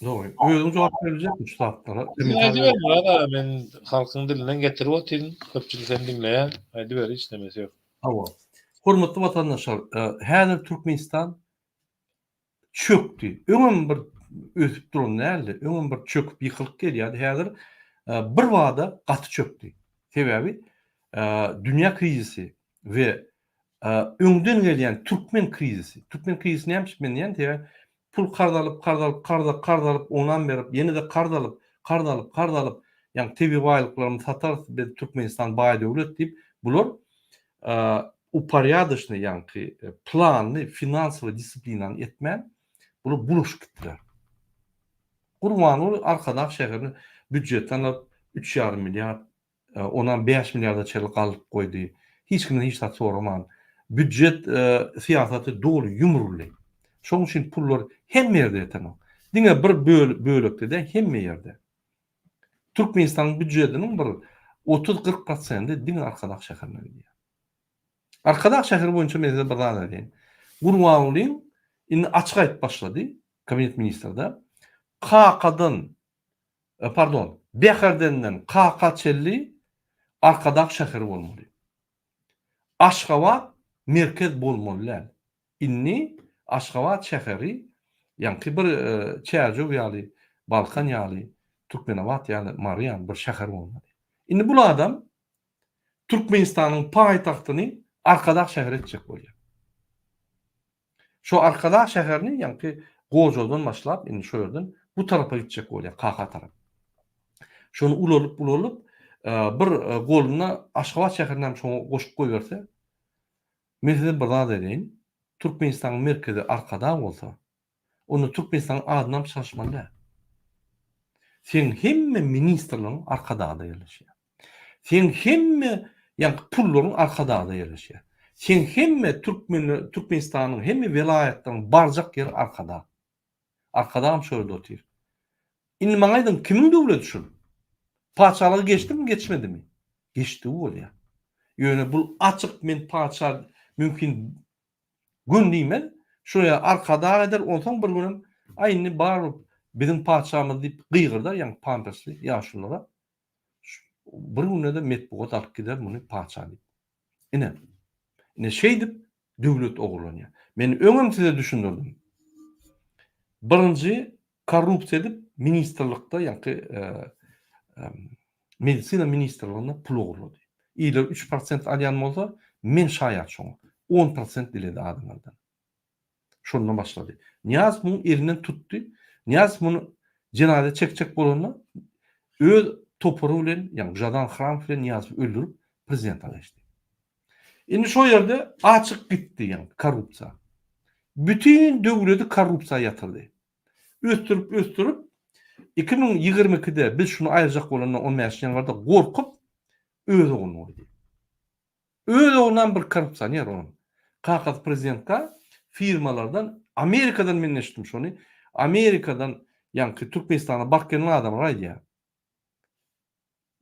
Dogry. Özüň jogap berjekmi şu zatlara? Aýdyber Myrat aga men halkyň dilinden getirip otyryn. Köpçülik seni diňleýär. Aýdyber hiç nemesi ýok. Hawa. Hormatly watandaşlar, e, häzir Türkmenistan çökdi. Öňem bir ösüp duran däldi. Öňem bir çöküp ýykylyp gelýärdi. Häzir e, bir bada gaty çökdi. Sebäbi e, dünýä krizisi we öňden gelýän türkmen krizisi. Türkmen krizisi näme üçin men diýýän, sebäbi pul karz alyp, karz alyp, karz karz alyp, onam berip, ýene-de karz alyp, karz alyp, karz alyp, ýagny tebigy baýlyklarymyzy satarys, biz Türkmenistan baý döwlet diýip, bular uporýadoçnyý, ýagny planly finansowy disiplinany etmän, bular bulaşyp gitdiler. Gurbanguly Arkadag şäherini býujetden alyp, üç ýarym milliard Onam 5 milliarda çenli galdyryp goýdy. Hiç kimden hiç zat soraman. Býujet syýasaty doly ýumruldy. Şonuň üçin pullar hemme ýerde ýetenok. Diňe bir bölekde däl, hemme ýerde. Türkmenistanyň býujetiniň bir 30-40 prosendi diňe Arkadag şäherine gidýär. Arkadag şäheri boýunça men size bir zat aýdaýyn. Gurbangulyň indi açyk aýdyp başlady. Kabinet ministrde Kakadan pardon, Bäherdenden Kaka çenli Arkadag şäheri bolmaly. Aşgabat merkez bolmaly däl. Indi Aşgabat şäheri ýaňky bir Çärjew ýaly, Balkan ýaly, Türkmenabat ýaly, Mary ýaly bir şäher bolmaly. Indi bul adam Türkmenistanyň paýtagtyny Arkadag şäheri etjek bolýar. Şo Arkadag şäherini ýaňky Gojadan başlap indi şo ýerden bu tarapa gitjek bolýar, Kaka tarap. Şony ulalyp ulalyp bir goluna Aşgabat şäherini hem şoňa goşup goýberse, men size bir zat aýdaýyn, Türkmenistanyň merkezi Arkadag bolsa, onda Türkmenistanyň adynam çalyşmaly däl. Seň hemme ministrligiň Arkadagda ýerleşýär. Seň hemme ýaňky pullaryň Arkadagda ýerleşýär. Seň hemme türkmen Türkmenistanyň hemme welaýatlaryň barjak ýeri Arkadag. Arkadagam şo ýerde otyr. Indi maňa aýdyň kimiň döwleti şul? Patyşalygy geçdimi geçmedimi? Geçdigi bolýar. Ýöne bul açyk men patyşa mümkin Gün diýmez, şoýa arkadag eder, onsoň bir günem, aý indi barybir biziň patyşamyz diýip gygyrdar ýaňky pampersli ýaşululara. Bir günde-de metbugat alyp gider muny patyşa diýip. Ine. Ine şeýdip döwlet ogurlanýar. Men öňem size düşündirdim. Birinji korrupsiýa edip ministrlikde ýaňky medisina ministrliginde pul ogurlady. Iller 3% alýan bolsa, men şaýat şoňa. 10% diledi adamlardan. Şondan başlady. Nyýazow muň elinden tutdy. Nyýazow muny jenaza çekjek bolanda öz topary bilen, ýagny Žadan Hramow bilen Nyýazowy öldürip prezident geçdi. Indi şo ýerde açyk gitdi, ýagny korrupsiýa. Bütin döwleti korrupsiýa ýatyrdy. Ösdürip, ösdürip 2022-de biz şuny aýyrjak bolanda 15 ýanwarda gorkup öz ogluny goýdy. Öz oglunam bir korrupsioner onuň. Kakasy prezidentka firmalardan Amerikadan men eşitdim şony. Amerikadan ýaňky Türkmenistana baryp gelen adamlar aýdýar.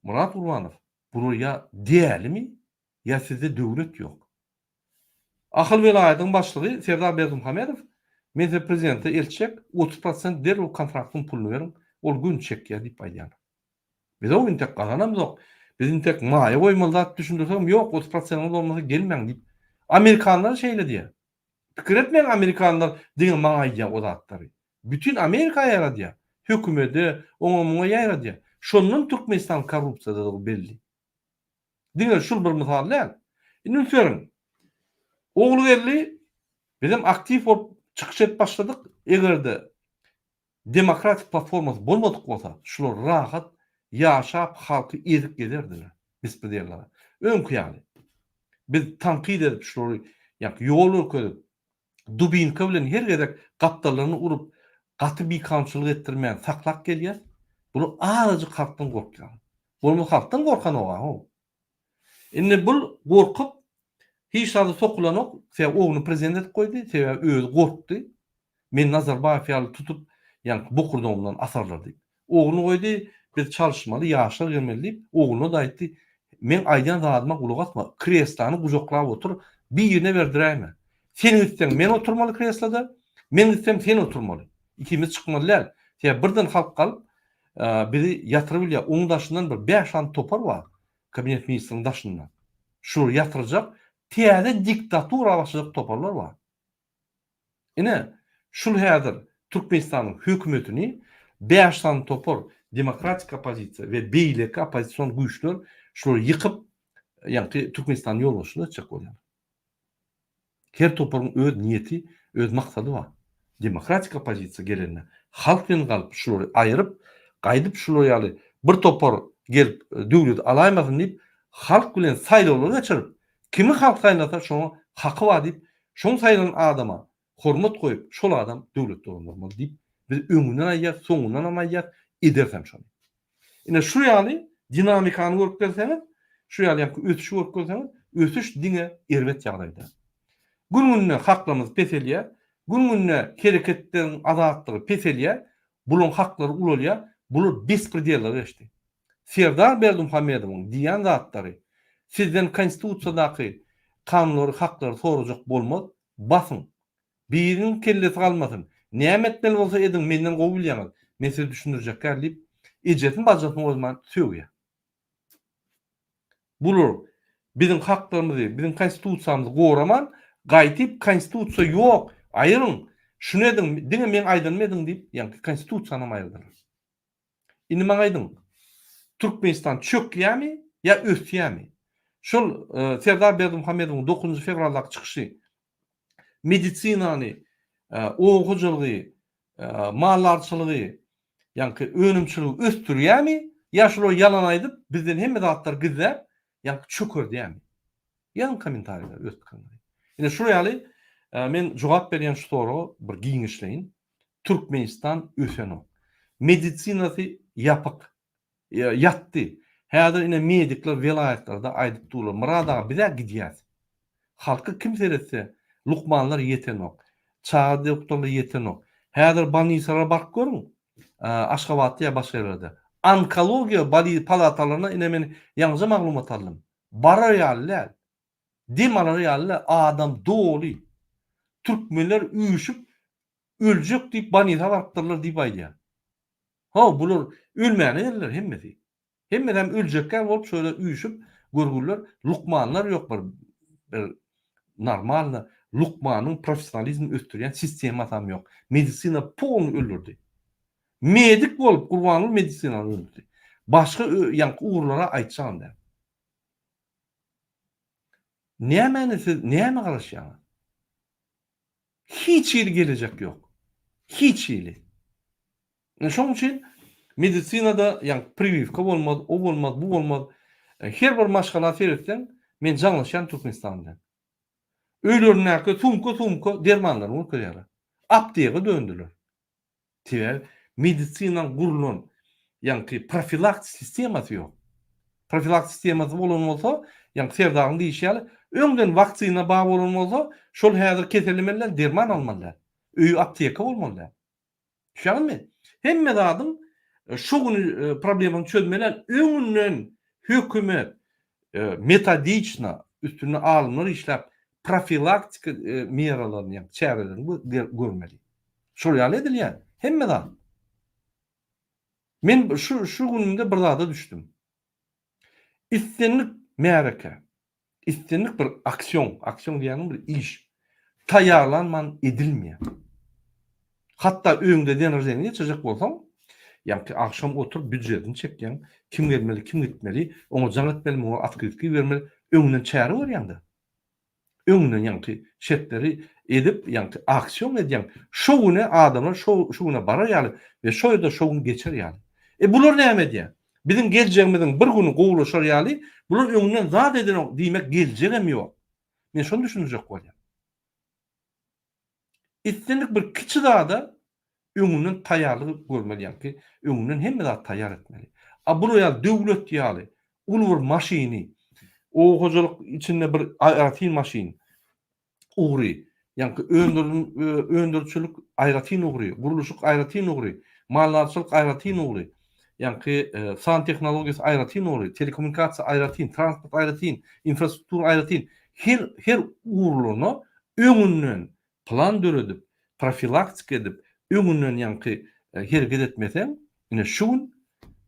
Myrat Gurbanow, bular ýa dälimi, ýa sizde döwlet ýok. Ahal welaýatynyň başlygy Serdar Berdimuhamedow, Men size prezidente eltjek, 30 prosent derrew kontraktyň puluny beriň, ol gün çekýär diýip aýdýarlar. Biz o intek gazanamzok. Biz intek maýa goýmaly zat düşündirsegem ýok, 30 prosentiňiz bolmasa gelmäň diýip. Amerikanlar şeýle diýýär. Pikir etmäň amerikanlar diňe maňa aýdýar o zatlary. Bütin Amerika ýaýradýar. Hökümede, oňa muňa ýaýradýar. Şondan Türkmenistan korrupsiýadadygy belli. Diňe şul bir mysal däl. Indi üns beriň. Ogulgeldi bizem aktiw bolup çykyş edip başladyk. Eger-de demokratik platformasy bolmadyk bolsa, şular rahat ýaşap halky ezip gezerdiler. Bespredellara. Öňki ýaly. Biz tankyt edip şulary ýa ýol görkezip dubinka bilen her gezek gapdallaryny urup, gaty bikanunçylyk etdirmän saklap gelýär. Bular azajyk halkdan gorkýarlar. Bolmasa halkdan gorkanok-a how. Indi bul gorkup hiç zada sokulanok, sebäbi ogluny prezident edip goýdy, sebäbi özi gorkdy. Meni Nazarbaýew ýaly tutup, ýaňky bokurdagymdan asarlar diýip. Ogluny goýdy, biz çalyşmaly, ýaşlar gelmeli diýip, ogluna-da aýtdy, Meň aýdýan zadyma gulak asma, kreslany gujaklap otur, birine berdiräýme. Sen gitseň, men oturmaly kresloda, men gitsem, sen oturmaly. Ikimiz çykmaly däl. Sebäbi birden halk galyp, bizi ýatyryp bilýär. Onuň daşyndan bir bäş sany topar bar, kabinet ministriniň daşynda. Şulary ýatyrjak, täze diktatura başlajak toparlar bar. Ine, şul häzir Türkmenistanyň hökümetini bäş sany topar, demokratik oppozisiýa we beýleki oppozision güýçler şulary ýykyp, ýaňky Türkmenistanyň ýolbaşçylyk etjek bolýar. Her toparyň öz niýeti, öz maksady bar. Demokratik oppozisiýa gelende halk bilen galyp şulary aýyryp, gaýdyp şular ýaly bir topar gelip döwleti alaýmasyn diýip, halk bilen saýlawlar geçirip, kimi halk saýlasa şoňa haky bar diýip, Şoň saýlan adama hormat goýup şol adam döwlet dolandyrmaly diýip biz öňünden aýdýas soňundanam aýdýas edersem şony. Ine şu ýaly dinamikany görüp gelseňiz şu ýaly ýaňky ösüşi görüp gelseňiz ösüş diňe erbet ýagdaýda. Gün günde haklarymyz peselýär gün günde hereketleriň azatlygy peselýär bulaň haklary ulalýar bular bespredellara geçdi. Serdar Berdimuhamedowyň diýýän zatlary sizden konstitusiýadaky kanunlary haklary sorajak bolmaz basyň biriniň kellesi galmasyn. Näme etmeli bolsa ediň, menden gowy bilýäňiz. Men size düşündirjek däl diýip, ejesini bajasyny goýman sögýär. Bular biziň haklarymyzy, biziň konstitusiýamyzy goraman, gaýtyp konstitusiýa ýok, aýyryň, şuny ediň, diňe meň aýdanymy ediň diýip, ýaňky konstitusiýanam aýyrdylar. Indi maňa aýdyň, Türkmenistan çökýärmi ýa ösýärmi? Şol Serdar Berdimuhamedowyň dokuzynjy fewraldaky çykyşy medisinany, oba hojalygy, maldarçylygy, ýaňky önümçiligi ösdürýärmi ýa şular ýalan aýdyp, bizden hemme zatlary gizläp, ýaňky çökerdýärmi? Ýazyň kommentariýada öz pikiriňizi. Ine şular ýaly men jogap berýän şu soraga bir giňişleýin. Türkmenistan ösenok. Medisinasy ýapyk. Ýatdy. Häzir ine medikler welaýatlarda aýdyp durlar. Myrat aga biz-ä gidýäs. Halka kim seretse, lukmanlar ýetenok. Çaga doktorlar ýetenok. Häzir bolnisalara baryp görüň. Aşgabatda ýa başga ýerlerde. Onkologiýa palatalaryna ine men ýaňyja maglumat aldym. Barar ýaly däl. Dem alar ýaly däl, adam doly. Türkmenler üýşüp öljek diýip bolnisa barypdyrlar diýip aýdýar. Haw, bular ölmäne geldiler hemmesi. Hemmesem öljekkä bolup şöyle üýşüp görgüliler, lukmanlar ýok bir bir normalny lukmanyň professionalizmini ösdürýän sistemasam ýok. Medisina polny öldürdi. Medik bolup Gurbanguly medisinany öldürdi. Başga ýaňky ugurlara aýtjagam däl. Nämäni siz näme garaşýaňyz? Hiç hili gelejek ýok. Hiç hili. Ine şonuň üçin medisinada ýa priwiwka bolmaz, o bolmaz, bu bolmaz. Her bir maşgala seretseň, men jaňlaşýan Türkmenistan bilen. Öýlerindäki sumka-sumka dermanlaryny görkezýärler. Aptega döndüler. Sebäbi medisinaň gurlan ýaňky profilaktik sistemasy ýok. Profilaktik sistemasy bolan bolsa, ýaňky Serdaryň diýişi ýaly, öňden waksina bar bolan bolsa, şol häzir kesellemeli däl, derman almaly däl. Öýi apteka bolmaly däl. Düşýäňizmi? Hemme zadyň şu güni problemany çözmeli däl, öňünden hökümet metodiçno üstünde alymlar işläp profilaktika meralaryny, ýagny çärelerini görmeli. Şol ýaly edilýär. Hemme zat. Men şu şu günümde bir zada düşdüm. Islendik märeke, islendik bir aksion, aksion diýýänim bir iş taýýarlanman edilmeýär. Hatda öýüňde den rojdeniýe geçirjek bolsaň, ýaňky agşam oturyp býudjetini çekýäň, kim gelmeli, kim gitmeli, oňa jaň etmeli, muňa otkrytka ibermeli, öňünden çäre görýäň-de. Öňünden ýaňky şertleri edip, ýaňky aksion edýäň. Şo güne adamlar şo şu güne barar ýaly we şo ýerde şo gün geçer ýaly. E bular näme edýär? Biziň geljegimiziň bir güni gowulaşar ýaly, bular öňünden zat edenok, diýmek geljegem ýok. Men şony düşündirjek bolýan. Islendik bir kiçi zada öňünden taýýarlyk görmeli ýaňky öňünden hemme zat taýýar etmeli. A bular ýaly döwlet ýaly uly bir maşyny oba hojalyk içinde bir aýratyn maşyn ugry ýaňky öndürijilik aýratyn ugry, gurluşyk aýratyn ugry, maldarçylyk aýratyn ugry, ýaňky san tehnologiýasy aýratyn ugry, telekommunikasiýa aýratyn, transport aýratyn, infrastruktura aýratyn her her ugurlaryna öňünden plan döredip, profilaktika edip, öňünden ýaňky hereket etmeseň, ine şu gün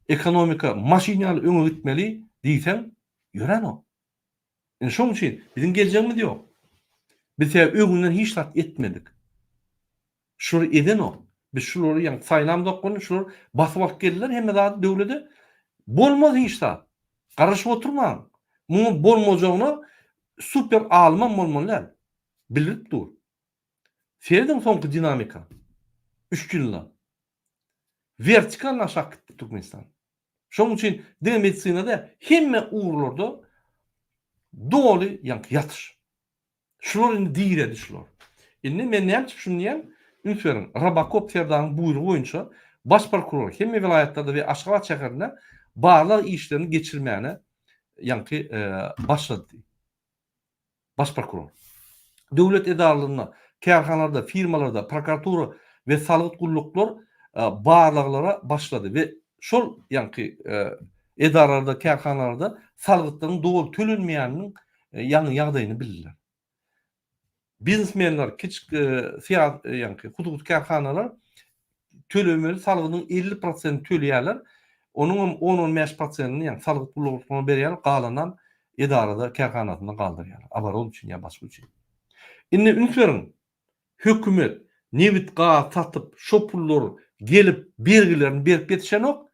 ekonomika maşyn ýaly öňe gitmeli diýseň, ýöränok. Ine şonuň üçin biziň geljegimiz ýok. Biz sebäbi öňünden hiç zat etmedik. Şulary edenok. Biz şulary ýaňky saýlamzok welin şular basyp alyp geldiler hemme zady döwlede. Bolmaz hiç zat. Garaşyp oturmaň. Muňa bolmajagyna super alymam bolmaly däl. Bildirip dur. Serediň soňky dinamika. Üç ýylda. Wertikalny aşak gitdi Türkmenistan. Şonuň üçin diňe medisina däl, hemme ugurlarda doly ýaňky ýatyş. Şular indi diredi şular. Indi men näme üçin şuny diýýän? Üns beriň, Robokop Serdaryň buýrugy boýunça baş prokuror hemme welaýatlarda we Aşgabat şäherinde barlag işlerini geçirmäne ýaňky başlady. Baş prokuror. Döwlet edaralarynda, kärhanalarda, firmalarda, prokuratura we salgyt gulluklar barlaglara başlady we şol ýaňky edaralarda, kärhanalarda salgytlaryň doly tölenmeýäniniň ýagny ýagdaýyny bildiler. Biznesmenler, kiçik syýasy, ýaňky hususy kärhanalar tölemeli salgydyň 50 prosentini töleýärler. Onuň hem 10-15 prosentini ýagny salgyt gullugyna berýärler, galanam edarada, kärhanasynda galdyrýarlar. Oborot üçin ýa başga üçin. Indi üns beriň, hökümet nebit gaz satyp şo pullar gelip bergilerini berip ýetişenok.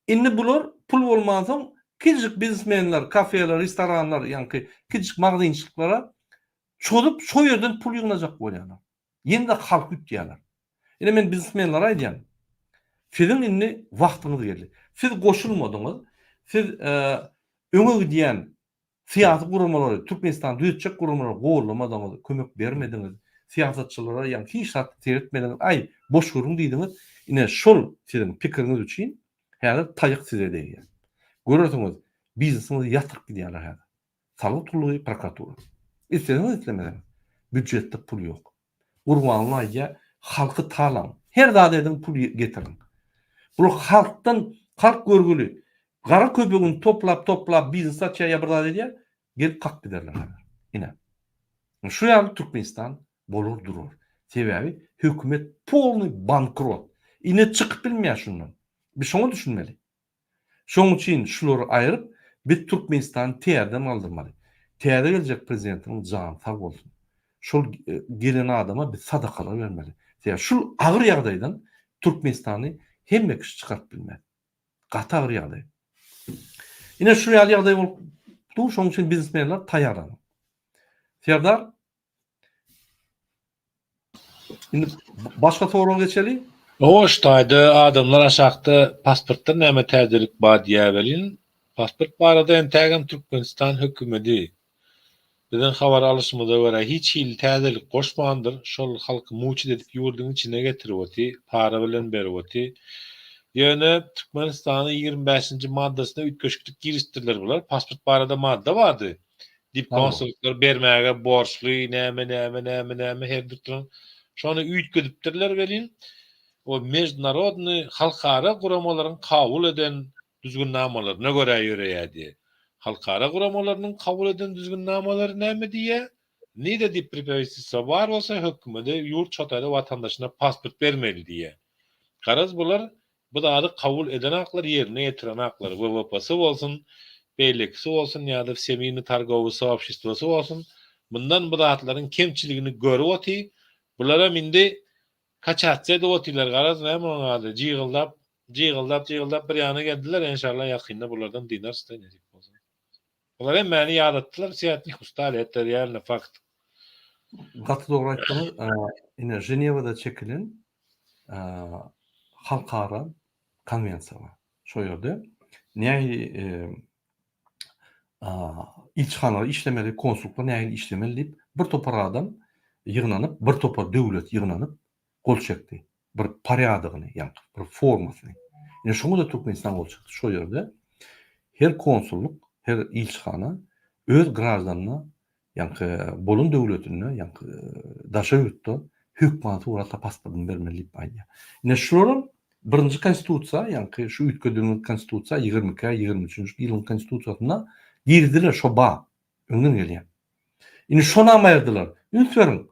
Indi bular pul bolmansoň kiçijik biznesmenler, kafeler, restoranlar ýaňky kiçijik magazynçylyklara çozup şo ýerden pul ýygnajak bolýarlar. Ýene-de halky ütýärler. Ine men biznesmenlere aýdýan. Siziň indi wagtyňyz geldi. Siz goşulmadyňyz. Siz öňe gidýän Syýasy guramalary, Türkmenistany düzetjek guramalary gollamadyňyz, kömek bermediňiz, syýasatçylara ýa hiç zat seretmediňiz, aý, boş gürrüň diýdiňiz, ine şol siziň pikiriňiz üçin häzir taýak size degýär. Görersiňiz, biznesiňizi ýatyryp gidýärler häzir. Salgyt gullugy, prokuratura. Isleseňiz islemeseňiz, býujetde pul ýok. Gurbanguly aýdýar, halky talaň, her zat ediň pul getiriň. Bular halkdan, halk görgüli, gara köpügini toplap toplap biznes açýar ýa bir zat edýär, gelip kakyp giderler häzir. Ine. Şu ýaly Türkmenistan bolar durar. Sebäbi hökümet polny bankrot. Ine çykyp bilmeýär şundan. Biz şoňa düşünmeli. Şoň üçin şulary aýryp biz Türkmenistany täzeden galdyrmaly. Täze geljek prezidentimiň jany sag bolsun. Şol gelen adama biz sadakalar bermeli. Sebäbi şul agyr ýagdaýdan Türkmenistany hemme kişi çykaryp bilmez. Gaty agyr ýagdaý. Ine şu ýaly ýagdaý bolup dur, şoň üçin biznesmenler taýýarlanyň. Serdar Indi başga soraga geçeli. Hawa şu taýda adamlar aşakda pasportda näme täzelik bar diýýär welin, pasport barada entägem Türkmenistan hökümedi biziň habar alyşymyza görä hiç hili täzelik goşmandyr, şol halky muçit edip ýurduň içine getirip oty, para bilen berip oty. Ýöne Türkmenistanyň 25-nji maddasyna üýtgeşiklik girizipdirler bular, pasport barada madda bardy. Diýip konsullyklar bermäge borçly näme näme näme näme her dürtüň şony üýtgedipdirler welin o mežnarodnyý halkara guramalaryň kabul eden düzgünnamalaryna görä ýöreýär diýe. Halkara guramalarynyň kabul eden düzgünnamalary näme diýýär? Nirede diýip pripravitelstwo bar bolsa hökümede ýurt şo taýda watandaşyna pasport bermeli diýýär. Garaz bular Bu zady kabul edenaklar ýerine ýetirenaklar, WWP-sy bolsun, beýlekisi bolsun ýa-da Wsemirnyý torgowyý soobşestwosy bolsun, mundan bu zatlaryň kemçiligini görüp oty, bularam indi kaçatsiýa edip otyrlar, garaz näme onuň ady, jygyldap, jygyldap, jygyldap bir ýana geldiler, enşalla ýakynda bulardan dynarys-da nesip bolsa. Bular hemmäni ýadatdylar, wse ot nich ustali, eto realno fakt. Gaty dogry aýtdyňyz. Ine Ženewada çekilen halkara konwensiýa bar. Şo ýerde nähili ilçihanalar işlemeli, konsullyklar nähili işlemeli diýip bir topar adam ýygnanyp, bir topar döwlet ýygnanyp gol çekdi. Bir porýadygyny, ýagny bir formasyny. Ine şoňa-da Türkmenistan gol çekdi. Şo ýerde her konsullyk, her ilçihana öz graždanyna ýaňky bolan döwletinde, ýaňky daşary ýurtda hökmany suratda pasportyny bermeli diýip aýdýar. Ine şularam birinji konstitusiýa, ýaňky şu üýtgedilen konstitusiýa 22-ä 23-nji ýylyň konstitusiýasynda girizdiler şo ba öňden gelýän. Indi şonam aýyrdylar. Üns beriň.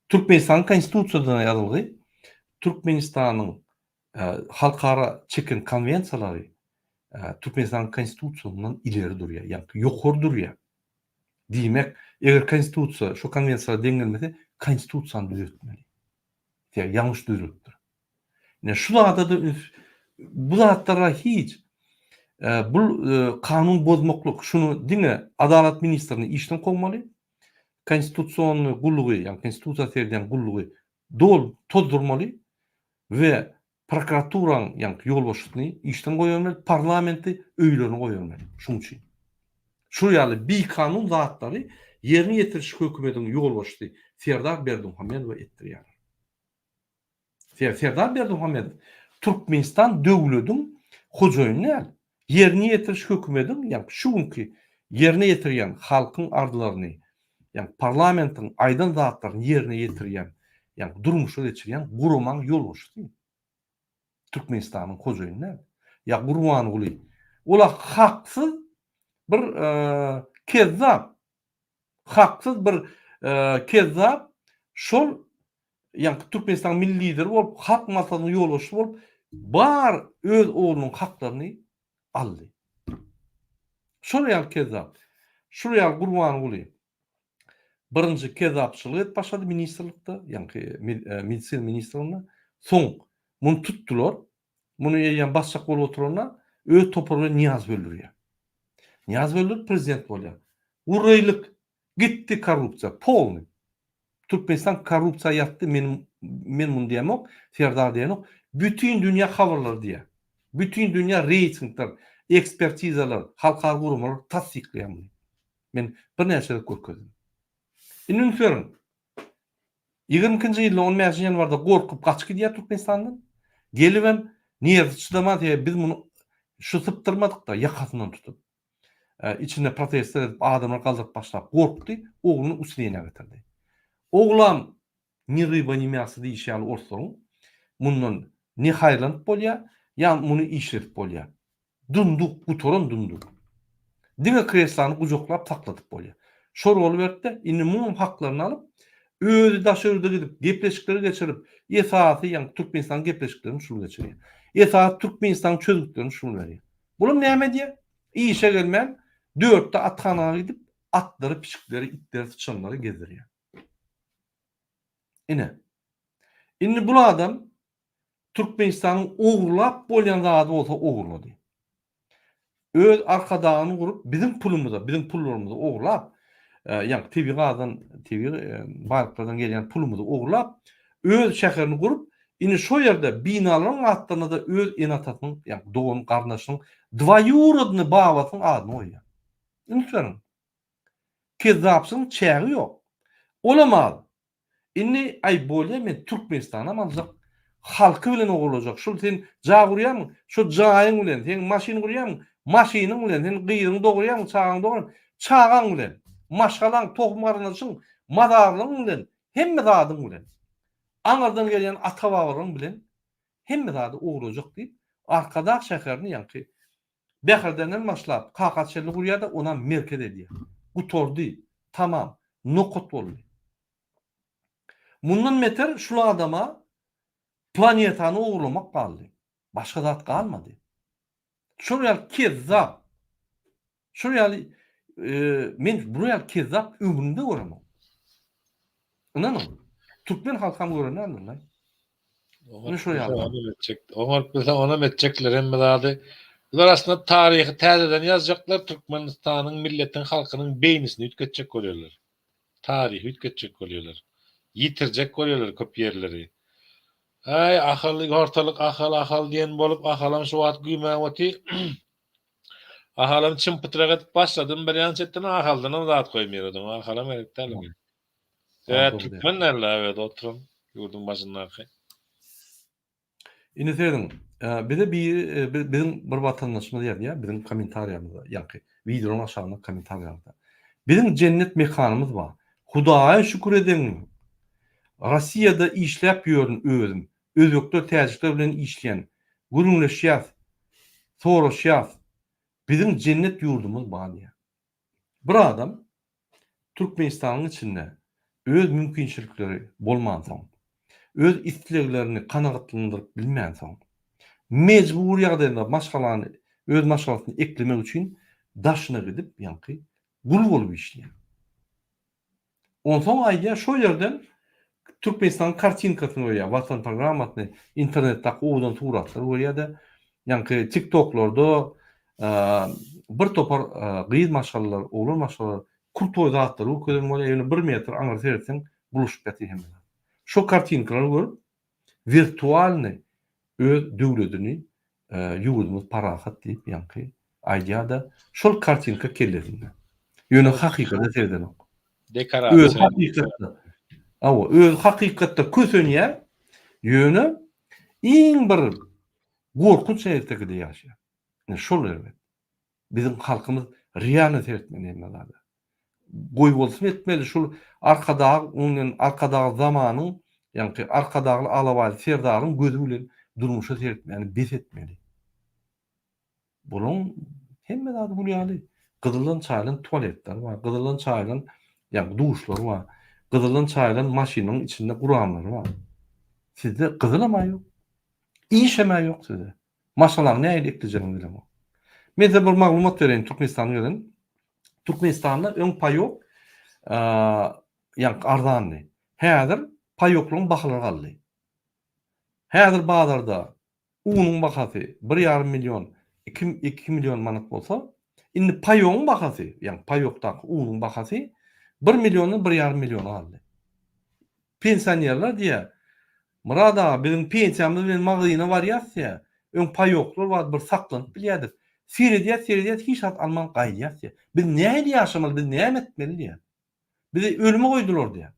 Türkmenistanyň konstitusiýasynda ýazylgy Türkmenistanyň halkara çeken konwensiýalary Türkmenistanyň konstitusiýasyndan ileri durýar, ýagny ýokary durýar. Diýmek, eger konstitusiýa şu konwensiýalara deň gelmese, konstitusiýany düzetmeli. Sebäbi ýalňyş düzülipdir. Ine şu zada-da üns bu zatlara hiç bu kanun bozmaklyk şuny diňe adalat ministrini işden kowmaly, konstitusionnyý gullugy, ýagny konstitusiýa seredýän gullugy doly tozdurmaly we prokuraturaň ýaňky ýolbaşçysyny işden goýbermeli, parlamenti öýlerine goýbermeli şuň üçin. Şul ýaly bikanun zatlary ýerine ýetiriş hökümediň ýolbaşçysy Serdar Berdimuhamedowa etdirýärler. Serdar Berdimuhamedow Türkmenistan döwlediň hojaýyny däl. Ýerine ýetiriş hökümediň ýagny şu günki ýerine ýetirýän halkyň arzlaryny, ýagny parlamentiň aýdan zatlaryny ýerine ýetirýän, ýagny durmuşa geçirýän guramaň ýolbaşçysy. Türkmenistanyň hojaýyny däl. Ýa Gurbanguly. Ola haksyz bir kezzap. Haksyz bir. Kezzap şol ýaňky Türkmenistanyň milli lideri bolup, Halk Maslahatynyň ýolbaşçysy bolup, bar öz oglunyň haklaryny aldy. Şol ýaly kezzap. Şul ýaly Gurbanguly birinji kezzapçylyk edip başlady ministrlikde, ýaňky medisina ministrliginde. Soň muny tutdular. Muny eýýäm basjak bolup oturanda öz topary bilen Nyýazowy öldürýär. Nyýazowy öldürip prezident bolýar. Gurreýlik gitdi korrupsiýa polny. Türkmenistan korrupsiýa ýatdy men men muny diýemok, Serdar diýenok. Bütin dünýä habarlary diýýär. Bütin dünýä reýtingler, ekspertizalar, halkara guramalar tassyklaýar muny. Men birnäçe gezek görkezdim. Indi üns beriň. 22-nji ýylda 15 ýanwarda gorkup gaçyp gidýär Türkmenistandan. Gelibem nerwi çydaman sebäbi biz muny şu sypdyrmadyk-da ýakasyndan tutup. Içinde protestler edip adamlar galdyryp başlap gorkdy, ogluny usleniýa getirdi. Oglam ni ryba ni mýasa diýişi ýaly orslaryň mundan ne haýyrlanyp bolýar, ýa muny işledip bolýar. Dunduk, gutaran dunduk. Diňe kreslany gujaklap sakladyp bolýar. Şo roly beripde, indi muňam haklaryny alyp, özi daşary ýurda gidip, gepleşikleri geçirip, esasy ýaňky Türkmenistanyň gepleşiklerini şul geçirýär. Esasy Türkmenistanyň çözgütlerini şul berýär. Bulam näme edýär? Işe gelmän, dörtde athana gidip, atlary, pişikleri, itleri, syçanlary gezdirýär. Ine. Indi bul adam Türkmenistanyň ogurlap bolýan zady bolsa ogurlady. Öz arkadagyny gurup biziň pulumyza, biziň pullarymyzy ogurlap, ýagny tebigy gazdan, tebigy baýlyklardan gelýän pulumyzy ogurlap, öz şäherini gurup, indi şo ýerde binalaryň atlaryna-da öz ene-atasynyň, ýagny dogan garyndaşynyň dwoýurodnyý babasynyň adyny goýýar. Üns beriň. Kezzapçylygyň çägi ýok. Olam az. Indi aý bolýa men Türkmenistanam aljak halky bilen ogurlajak şul sen jaý gurýamyň şo jaýyň bilen sen maşyn gurýamyň maşynyň bilen sen gyzyňy dogurýamyň çagaňy dogurýamyň çagaň bilen maşgalaň tohum garyndaşyň mazarlygyň bilen hemme zadyň bilen aňyrdan gelýän ata babalaryň bilen hemme zady ogurlajak diýip Arkadag şäherini ýaňky Bäherdenden başlap Kaka çenli gurýada onam merkez edýär. Gutardy. Tamam. Nokat boldy. Mundan beter şul adama planetany ogurlamak galdy. Başga zat galmady. Şol ýaly kezzap. Şol ýaly men bular ýaly kezzap ömrümde göremok. Ynanyň. Türkmen halkam gören däldir. Oňaryp bilse onam etjek. Oňaryp bilse onam etjekler hemme zady. Bular aslynda taryhy täzeden ýazjaklar, Türkmenistanyň milletiň halkynyň beýnisini üýtgetjek bolýarlar. Taryhy üýtgetjek bolýarlar. Ýitirjek bolýarlar köp ýerleri. Äý Ahal ortalyk Ahal Ahal diýen bolup Ahalam şu wagt güýmäp oty. Ahalam çym-pytrak edip başladym bir ýan çetden Ahaldanam zat goýmaýar oduň. Ahalam gerek däl oňa. Sebäbi türkmen däl-de evet oturan ýurduň başyndaky. Indi serediň, bize biri biziň bir watandaşymyz ýazýar, biziň kommentariýamyzda, ýaňky wideonyň aşagynda kommentariýalarda. Biziň jennet mekanymyz bar. Hudaýa şükür edeň. Rossiýada işläp ýörün özüm. Özbekler, täjikler bilen işleýän. Gürrüňleşýäs. Soraşýas. Biziň jennet ýurdumyz bar diýýär. Bir adam Türkmenistanyň içinde öz mümkinçilikleri bolmansoň, öz isleglerini kanagatlandyryp bilmänsoň, mejbury ýagdaýda maşgalany, öz maşgalasyny eklemek üçin daşyna gidip, ýaňky gul bolup işleýär. Onsoň aýdýar, şo ýerden Türkmenistanyň kartinkasyny görýär, Watan programmasyny, internetdäki owadan suratlary görýär-de, ýaňky TikToklarda bir topar gyz maşgalalar, oglan maşgalalar krutoý zatlary görkezen bolýar, ýöne bir metr aňry seretseň bulaşyp ýatyr hemme zat. Şo kartinkalary görüp, wirtualnyý öz döwledini ýurdumyz parahat diýip ýaňky aýdýar-da, şol kartinka kellesinde. Ýöne hakykata seredenok. Dekorasiýa. Özi hakykatda. Hawa, özi hakykatda kösenýär. Ýöne iň bir gorkunç ertekide ýaşaýar. Ine şol erbet. Biziň halkymyz realno seretmeli hemme zada. Goýbolsun etmeli şul Arkadag oňden Arkadag zamanyň ýaňky Arkadagly Alabaýly Serdaryň gözi bilen durmuşa seretmäni bes etmeli. Bulaň hemme zady gül ýaly. Gyzyldan çaýylan tualetler bar, gyzyldan çaýylan ýaňky duşlar bar. Gyzyldan çaýylan maşynyň içinde guranlary bar. Sizde gyzylam-a ýok. Işem-ä ýok sizde. Maşgalaňy nähili eklejegiňi bilemok. Men size bir maglumat bereýin Türkmenistana gelen. Türkmenistanda öň paýok ýaňky arzandy. Häzir paýoklygyň bahalary galdy. Häzir bazarda unuň bahasy bir ýarym million, iki million manat bolsa, indi paýogyň bahasy, ýagny paýokdaky unuň bahasy bir milliondan bir ýarym milliona galdy. Pensionerler diýýär, Myrat aga, biziň pensiýamyz bilen magazyna barýas diýýär, öň paýoklar bardy, bir saklanyp bilýärdik. Seredýäs, seredýäs, hiç zat alman gaýdýas diýýär. Biz nähili ýaşamaly, biz näme etmeli diýýär. Bizi ölüme goýdular diýýär.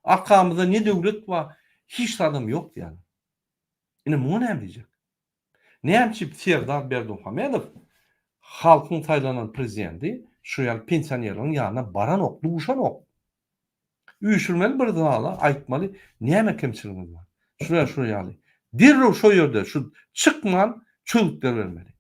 Arkamyzda ne döwlet bar, hiç zadam ýok diýýärler. Ine muňa näme diýjek? Näme üçin Serdar Berdimuhamedow halkyň saýlanan prezidenti şu ýaly pensionerleriň ýanyna baranok, duşanok? Üýşürmeli bir zala aýtmaly näme kemçiligiňiz bar? Şular şular ýaly. Derrew şo ýerde şu çykman çözgütler bermeli.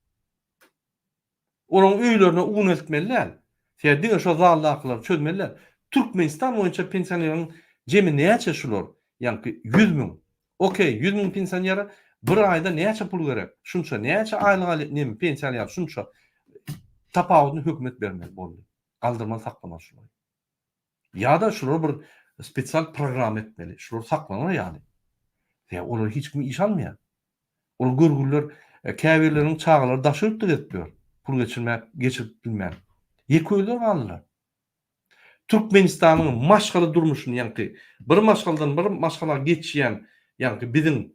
Olaryň öýlerine un eltmeli däl. Sebäbi diňe şo zaldakylary çözmeli däl. Türkmenistan boýunça pensionerleriň jemi näçe şular? Ýaňky 100 müň. Okey, 100 müň pensionere bir aýda näçe pul gerek? Şunça näçe aýlyk alýar, neme pensiýa alýar şunça. Tapawudyny hökümet bermeli boldy. Galdyrmaly saklamaly şulary. Ýa-da şular bir spesial programma etmeli. Şular saklanar ýaly. Sebäbi olar hiç kim iş almaýar. Ol görgüliler käbirleriniň çagalary daşary ýurtda gezip ýör. Pul geçirmäp, geçirip bilmän. Ýeke özleri galdylar. Türkmenistanyň maşgala durmuşyny ýaňky bir maşgaladan bir maşgala geçýän ýaňky biziň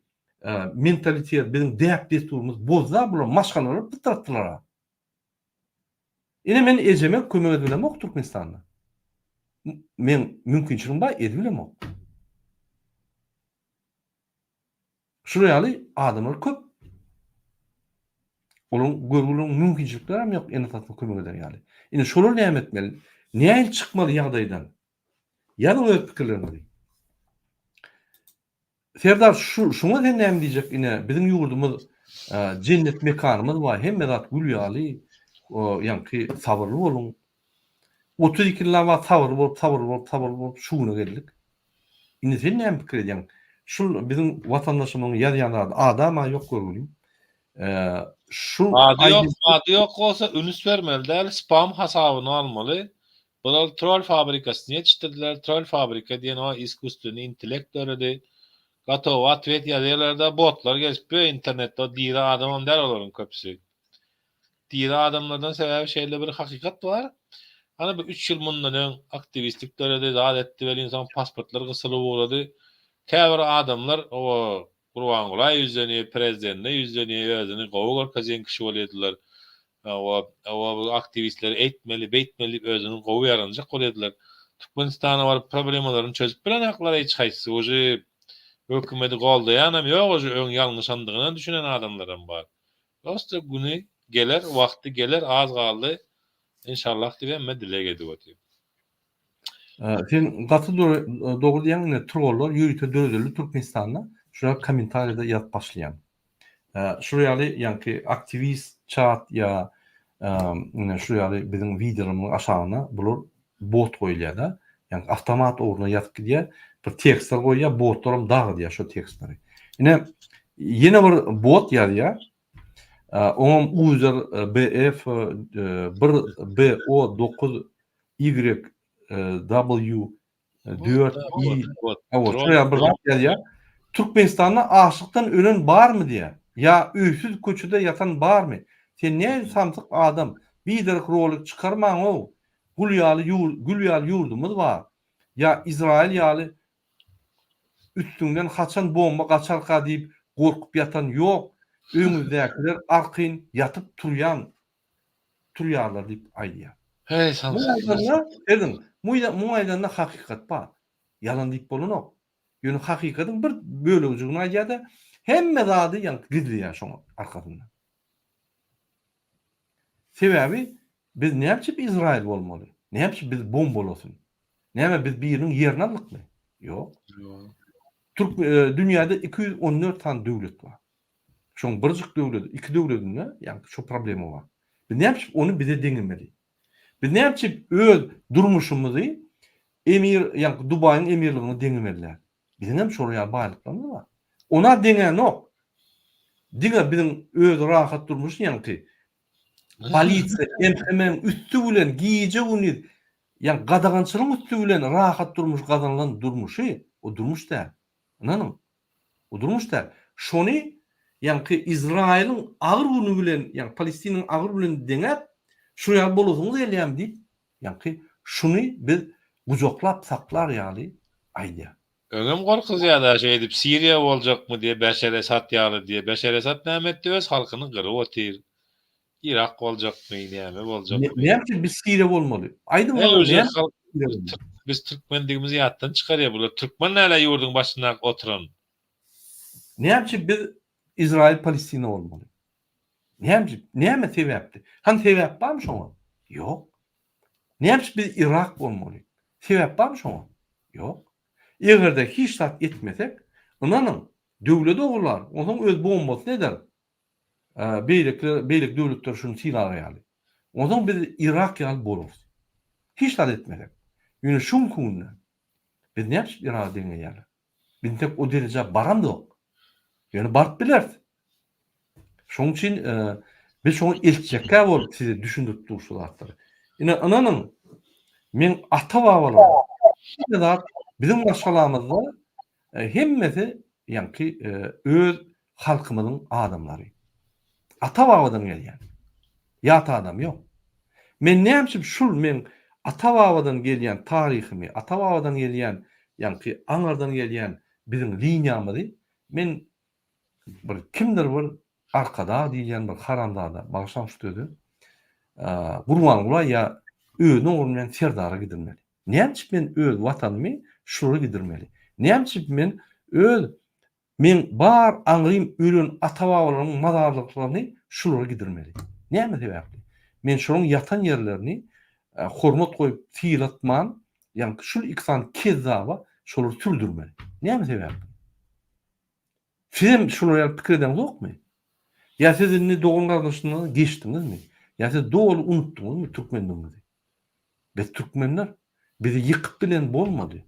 mentalitet, biziň däp-dessurymyz bozda bular maşgalalary pytratdylar. Ine men ejeme kömek edip bilemok Türkmenistanda. Meň mümkinçiligim bar, edip bilemok. Şular ýaly adamlar köp. Olaryň görgüliň mümkinçilikleri hem ýok ene-atasyna kömek eder ýaly. Indi şolar näme etmeli? Nähili çykmaly ýagdaýdan? Ýazyň öz pikirleriňizi. Serdar şu şuňa sen näme diýjek ine biziň ýurdumyz jennet mekanymyz bar hemme zat gül ýaly ýaňky sabyrly boluň 32 ýyllap wagt sabyrly bolup sabyrly bolup sabyrly bolup şu güne geldik indi sen näme pikir edýäň şul biziň watandaşymyzyň ýazýan zady adama ýok görgülim şu Ady ýok, ady ýok bolsa ünüs bermeli däl, spam hasabyny almaly. Bular troll fabrikasyny ýetişdirdiler. Troll fabrika diýen o iskusstweniý intellekt döredi. Gotowy otwet ýazýarlar-da, botlar gezip ýör internetde, o diri adamam däl olaryň köpüsi. Diri adamlardan sebäbi şeýle bir hakykat bar. Hany bir üç ýyl mundan öň aktiwistlik döredi, zat etdi welin soň pasportlar gysylyp ugrady. Käbir adamlar o Gurbangula ýüzlenýär, prezidende ýüzlenýär, özüni gowy görkezýän kişi bolýardylar. Hawa, hawa bu aktiwistleri eýtmeli, beýtmeli diýip özüni gowy ýaranjak bolýardylar. Türkmenistana baryp problemalaryny çözüp bilenaklar hiç haýsysy. Uje hökümeti goldaýanam ýok uje öň ýalňyşandygyna düşünen adamlaram bar. Prosta güni geler, wagty geler az galdy. Enşallah diýip hemme dileg edip otyr. Sen gaty dogry diýýäň ine trollar ýörite döredildi Türkmenistanda şular kommentariýada ýazyp başlaýan. Şular ýaly ýaňky aktiwist çat ýa ine şular ýaly biziň wideolarymyzyň aşagyna bular bot goýulýar-da. Ýaňky awtomat ugruna ýazyp gidýär. Bir tekstler goýýar, botlaram dagydýar şo tekstleri. Ine ýene bir bot ýazýar. Oňam user BF 1 BO 9 Y W 4 I Hawa, şoýa bir zat ýazýar. Türkmenistanda açlykdan ölen barmy diýýär. Ýa öýsüz köçede ýatan barmy? Sen nähili samsyk adam. Biderek rolik çykarmaň-ow. Gül ýaly gül ýaly ýurdumyz bar. Ýa Izrail ýaly üstüňden haçan bomba gaçarka diýip gorkup ýatan ýok. Öňüňizdäkiler arkaýyn ýatyp turýan turýarlar diýip aýdýar. Heý samsyk. Muň aýdanda, Ergin, muň aýdanda hakykat bar. Ýalan diýip bolanok. Ýöne hakykatyň bir bölejigini aýdýar-da, hemme zady ýaňky gizleýär şoň arkasynda. Sebäbi biz näme üçin Izrail bolmaly? Näme üçin biz bombalasyn? Näme biz biriniň ýerini aldykmy? Ýok. Türk dünýäde 214 sany döwlet bar. Şoň birjik döwleti, iki döwletinde ýagny şo problema bar. Biz näme üçin ony bize deňemeli? Biz näme üçin öz durmuşymyzy. Emir, ýaňky Dubaýyň emirligine deňemeliler. Biziňem şolar ýaly baýlyklarymyz bar. Ona deňänok. Diňe biziň öz rahat durmuş ýaňky polisiýa, MHM-iň üsti bilen gije-gündiz ýaňky gadagançylygyň üsti bilen rahat durmuş gazanylan durmuşy o durmuş däl. Ynanyň. O durmuş däl. Şony ýaňky Izraýylyň agyr güni bilen, ýaňky Palestinanyň agyr bilen deňäp, şu ýaly bolasyňyz gelýärmi diýip, ýaňky şuny biz gujaklap saklar ýaly aýdýar. Öňem gorkuzýarlar şeýdip Siriýa boljakmy diýe Beşer Esad ýaly diýe Beşer Esad näme etdi öz halkyny gyryp otyr Yrak boljakmy näme boljakmy. Näme üçin biz Siriýa bolmaly aýdyň maňa näme üçin Siriýa bolmaly. Biz türkmendigimizi ýatdan çykarýar bular türkmen näle ýurduň başynda oturan. Näme üçin biz Izrail Palestina bolmaly? Näme üçin? Näme sebäpdi? Hany sebäp barmy şoňa? Ýok. Näme üçin biz Yrak bolmaly? Sebäp barmy şoňa? Ýok. Eger-de hiç zat etmesek, ynanyň, döwlet ogurlar, onsoň öz bombasyny eder. Beýlekiler, beýleki döwletler şuny sylar ýaly. Onsoň biz Yrak ýaly bolarys. Hiç zat etmesek. Ýöne şu günki günde biz näme üçin Yraga deňeýärler? Biz entek o derejä baramzok. Ýöne baryp bileris. Şonuň üçin biz şoňa eltjekkä bolup size düşündirip dur şu zatlary. Ine ynanyň, meň ata-babalarym hemme zat biziň maşgalamyzda hemmesi ýaňky öz halkymyzyň adamlary. Ata-babadan gelýän. Ýat adam ýok. Men näme üçin şul meň ata-babadan gelýän taryhymy, ata-babadan gelýän, ýaňky aňyrdan gelýän biziň liniýamyzy men bir kimdir bir Arkadag diýilýän bir haramzada, bagyşlaň şu sözi, Gurbangula ýa özüne ogry bilen Serdara gidirmeli. Näme üçin men öz watanymy şulara gidirmeli? Näme üçin men öz Meň bar aňrym ölen ata-babalarymyň mazarlyklaryny şulara gidirmeli. Näme sebäpli? Men şolaryň ýatan ýerlerini hormat goýup sylatman, ýaňky şul iki sany kezzaba şolary sürdürmeli. Näme sebäpli? Sizem şular ýaly pikir edeňzokmy? Ýa siz indi dogan-garyndaşyňyzdan geçdiňizmi? Ýa siz doly unutdyňyzmy türkmenligiňizi? Biz türkmenler. Bizi ýykyp bilen bolmady.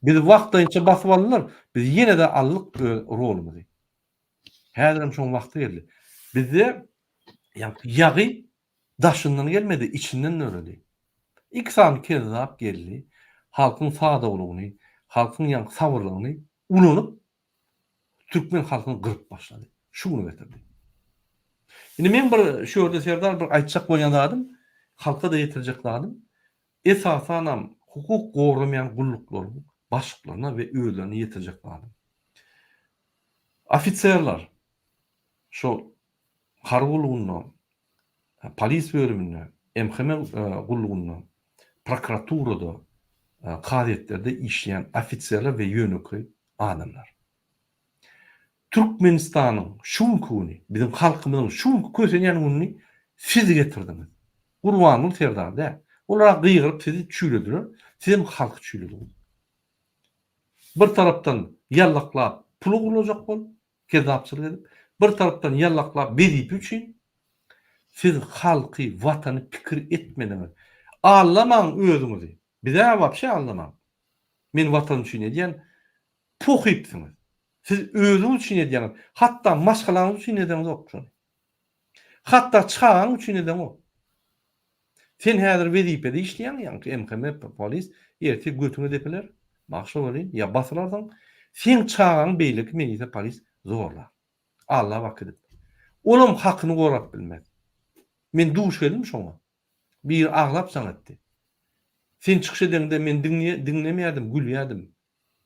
Bizi wagtlaýynça basyp aldylar. Biz ýene-de aldyk öz rolumyzy. Häzirem şoň wagty geldi. Bizde ýagy daşyndan gelmedi, içinden döredi. Iki sany kezzap geldi. Halkyň sadawlygyny, halkyň ýaňky sabyrlygyny ulanyp türkmen halkyny gyryp başlady. Şu güne getirdi. Indi meň bir şu ýerde Serdar bir aýtjak bolýan zadym, halka-da ýetirjek zadym, esasanam hukuk goramaýan gulluklaryň başlyklaryna we özlerine ýetirjek zadym. Ofiserler şol harby gullugynda, polis bölüminde, MHM gullugynda, prokuraturada, kazyýetlerde işleýän ofiserler we ýönekeý adamlar. Türkmenistanyň şu günki güni, biziň halkymyzyň şu günki kösenýän gününi siz getirdiňiz. Gurbanguly Serdar däl. Olar gygyryp sizi çüýlediler, sizem halky çüýlediňiz. Bir tarapdan ýallaklap pul ogurlajak bolup, kezzapçylyk edip, bir tarapdan ýallaklap wezipe üçin siz halky, watany pikir etmediňiz. Aldamaň özüňizi. Bize wapşe aldamaň. Men watan üçin edýän pohypsyňyz. Siz özüňiz üçin edýäňiz. Hatda maşgalaňyz üçin edeňzok şony. Hatda çagaň üçin edeňok. Sen häzir wezipede işleýäň, ýaňky MHM, polis, ertir götüňe depiler, bagşa welin, ýa basylarsyň, seň çagaň beýleki milise, polis zorlar. Alla bak edip. Olam hakyny gorap bilmez. Men duş geldim şoňa. Biri aglap jaň etdi. Sen çykyş edeňde men diňlemeýärdim, gülýärdim.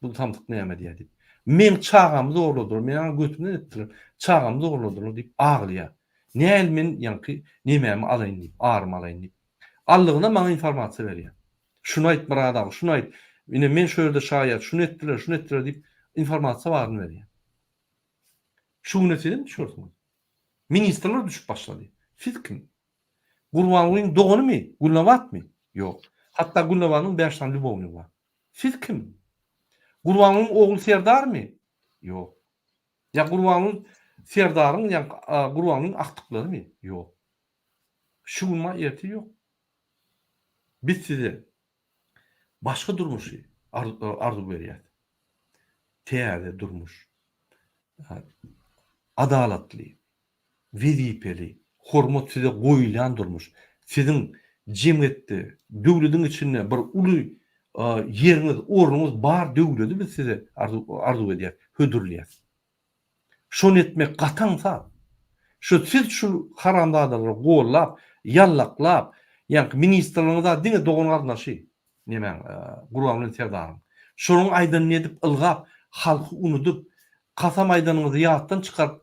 Bu samsyk näme diýýär diýip. Meň çagamy zorladylar, meni aňa götümden etdiler, çagamy zorladylar diýip aglaýar. Näl men ýaňky nemämi alaýyn diýip, arymy alaýyn diýip. Allygyna maňa informasiýa berýär. Şuny aýt Myrat aga, şuny aýt. Ine men şu ýerde şaýat, şuny etdiler, şuny etdiler diýip informasiýa baryny berýär. Şu güne sizem düşersiňiz. Ministrler düşüp başlady. Siz kim? Gurbangulyň doganymy? Gülnabatmy? Ýok. Hatda Gülnabanyň bäş sany lýubownigi bar. Siz kim? Gurbangulyň ogly Serdarmy? Ýok. Ýa Gurbanguly Serdaryň ýa Gurbangulyň agtyklarymy? Ýok. Şu gün bar, ertir ýok. Biz size. başga durmuşy arzuw berýäs. Täze durmuş. Adalatly, wezipeli, hormat size goýulýan durmuş. Siziň jemgyýetde, döwlediň içinde bir uly ýeriňiz, ornuňyz bar döwledi biz size arzuw edýäs, hödürleýäs. Şony etmek gaty aňsat. Şu siz şu haramzadalary gollap, ýallaklap, ýaňky ministrleriňiz-a diňe dogan-garyndaşy nemäň, Gurbanguly Serdaryň. Şolaryň aýdanyny edip ylgap, halky unudyp, kasam aýdanyňyzy ýatdan çykaryp,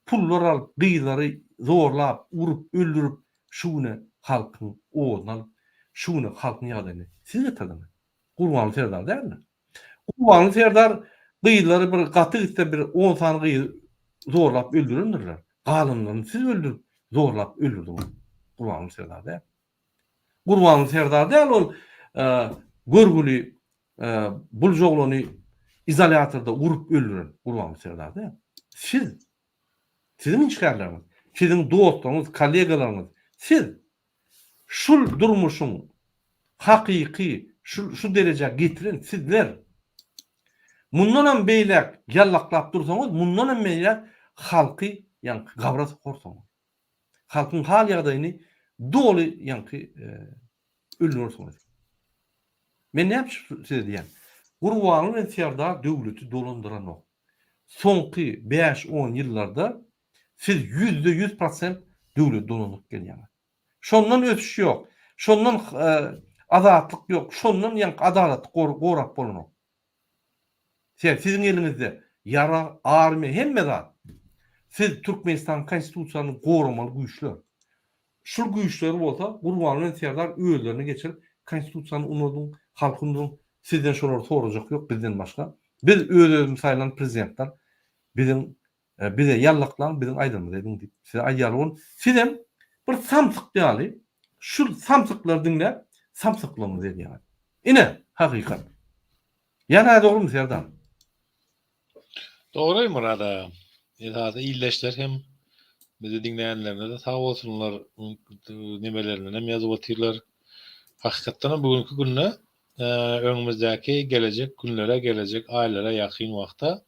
pullar alyp, gyzlary zorlap, urup, öldürip, şu güne halkyň oduny alyp, şu güne halkyň ýagdaýyny siz getirdiňiz. Gurbanguly Serdar dälmi? Gurbanguly Serdar gyzlary bir gaty gitse bir on sany gyzy zorlap öldürendirler. Galanlaryny siz öldürip, zorlap öldürdiňiz. Gurbanguly Serdar däl. Gurbanguly Serdar däl ol görgüli buljoglany izolýatorda urup öldüren Gurbanguly Serdar däl. Siz. Siziň işgärleriňiz, siziň dostlaryňyz, kollegalaryňyz, siz. Şul durmuşyň hakyky şu şu derejä getiren sizler. Mundanam beýläk ýallaklap dursaňyz, mundanam beýläk halky ýaňky gabra sokarsyňyz. Halkyň hal ýagdaýyny doly ýaňky öldürersiňiz. Men näme üçin size diýýän? Gurbanguly bilen Serdar döwleti dolandyranok. Soňky bäş-on ýyllarda Siz 100% prosent döwleti dolandyryp gelýäňiz. Şondan ösüş ýok. Şondan azatlyk ýok. Şondan ýaňky adalaty gorap bolanok. Sebäbi siziň eliňizde ýarag, armiýa hemme zat. Siz Türkmenistanyň konstitusiýasyny goramaly güýçler. Şul güýçleri bolsa Gurbanguly bilen Serdar özlerine geçirip konstitusiýany unudyň, halky unudyň. Sizden şolary sorajak ýok bizden başga. Biz öz-özümizi saýlan prezidentler. Biziň Bize ýallaklaň biziň aýdanymyzy ediň diýip size aýdýarlar ol sizem bir samsyk ýaly şul samsyklary diňläp samsyklygyňyzy edýäňiz. Ine hakykat. Ýa nädogrymy Serdar? Dogry Myrat aga. Esasy ildeşler hem bizi diňlänlerine-de sag bolsunlar. Nemelerinden hem ýazyp otyrlar. Hakykatdan hem bu günki günde Öňümizdäki gelejek günlere, gelejek aýlara ýakyn wagta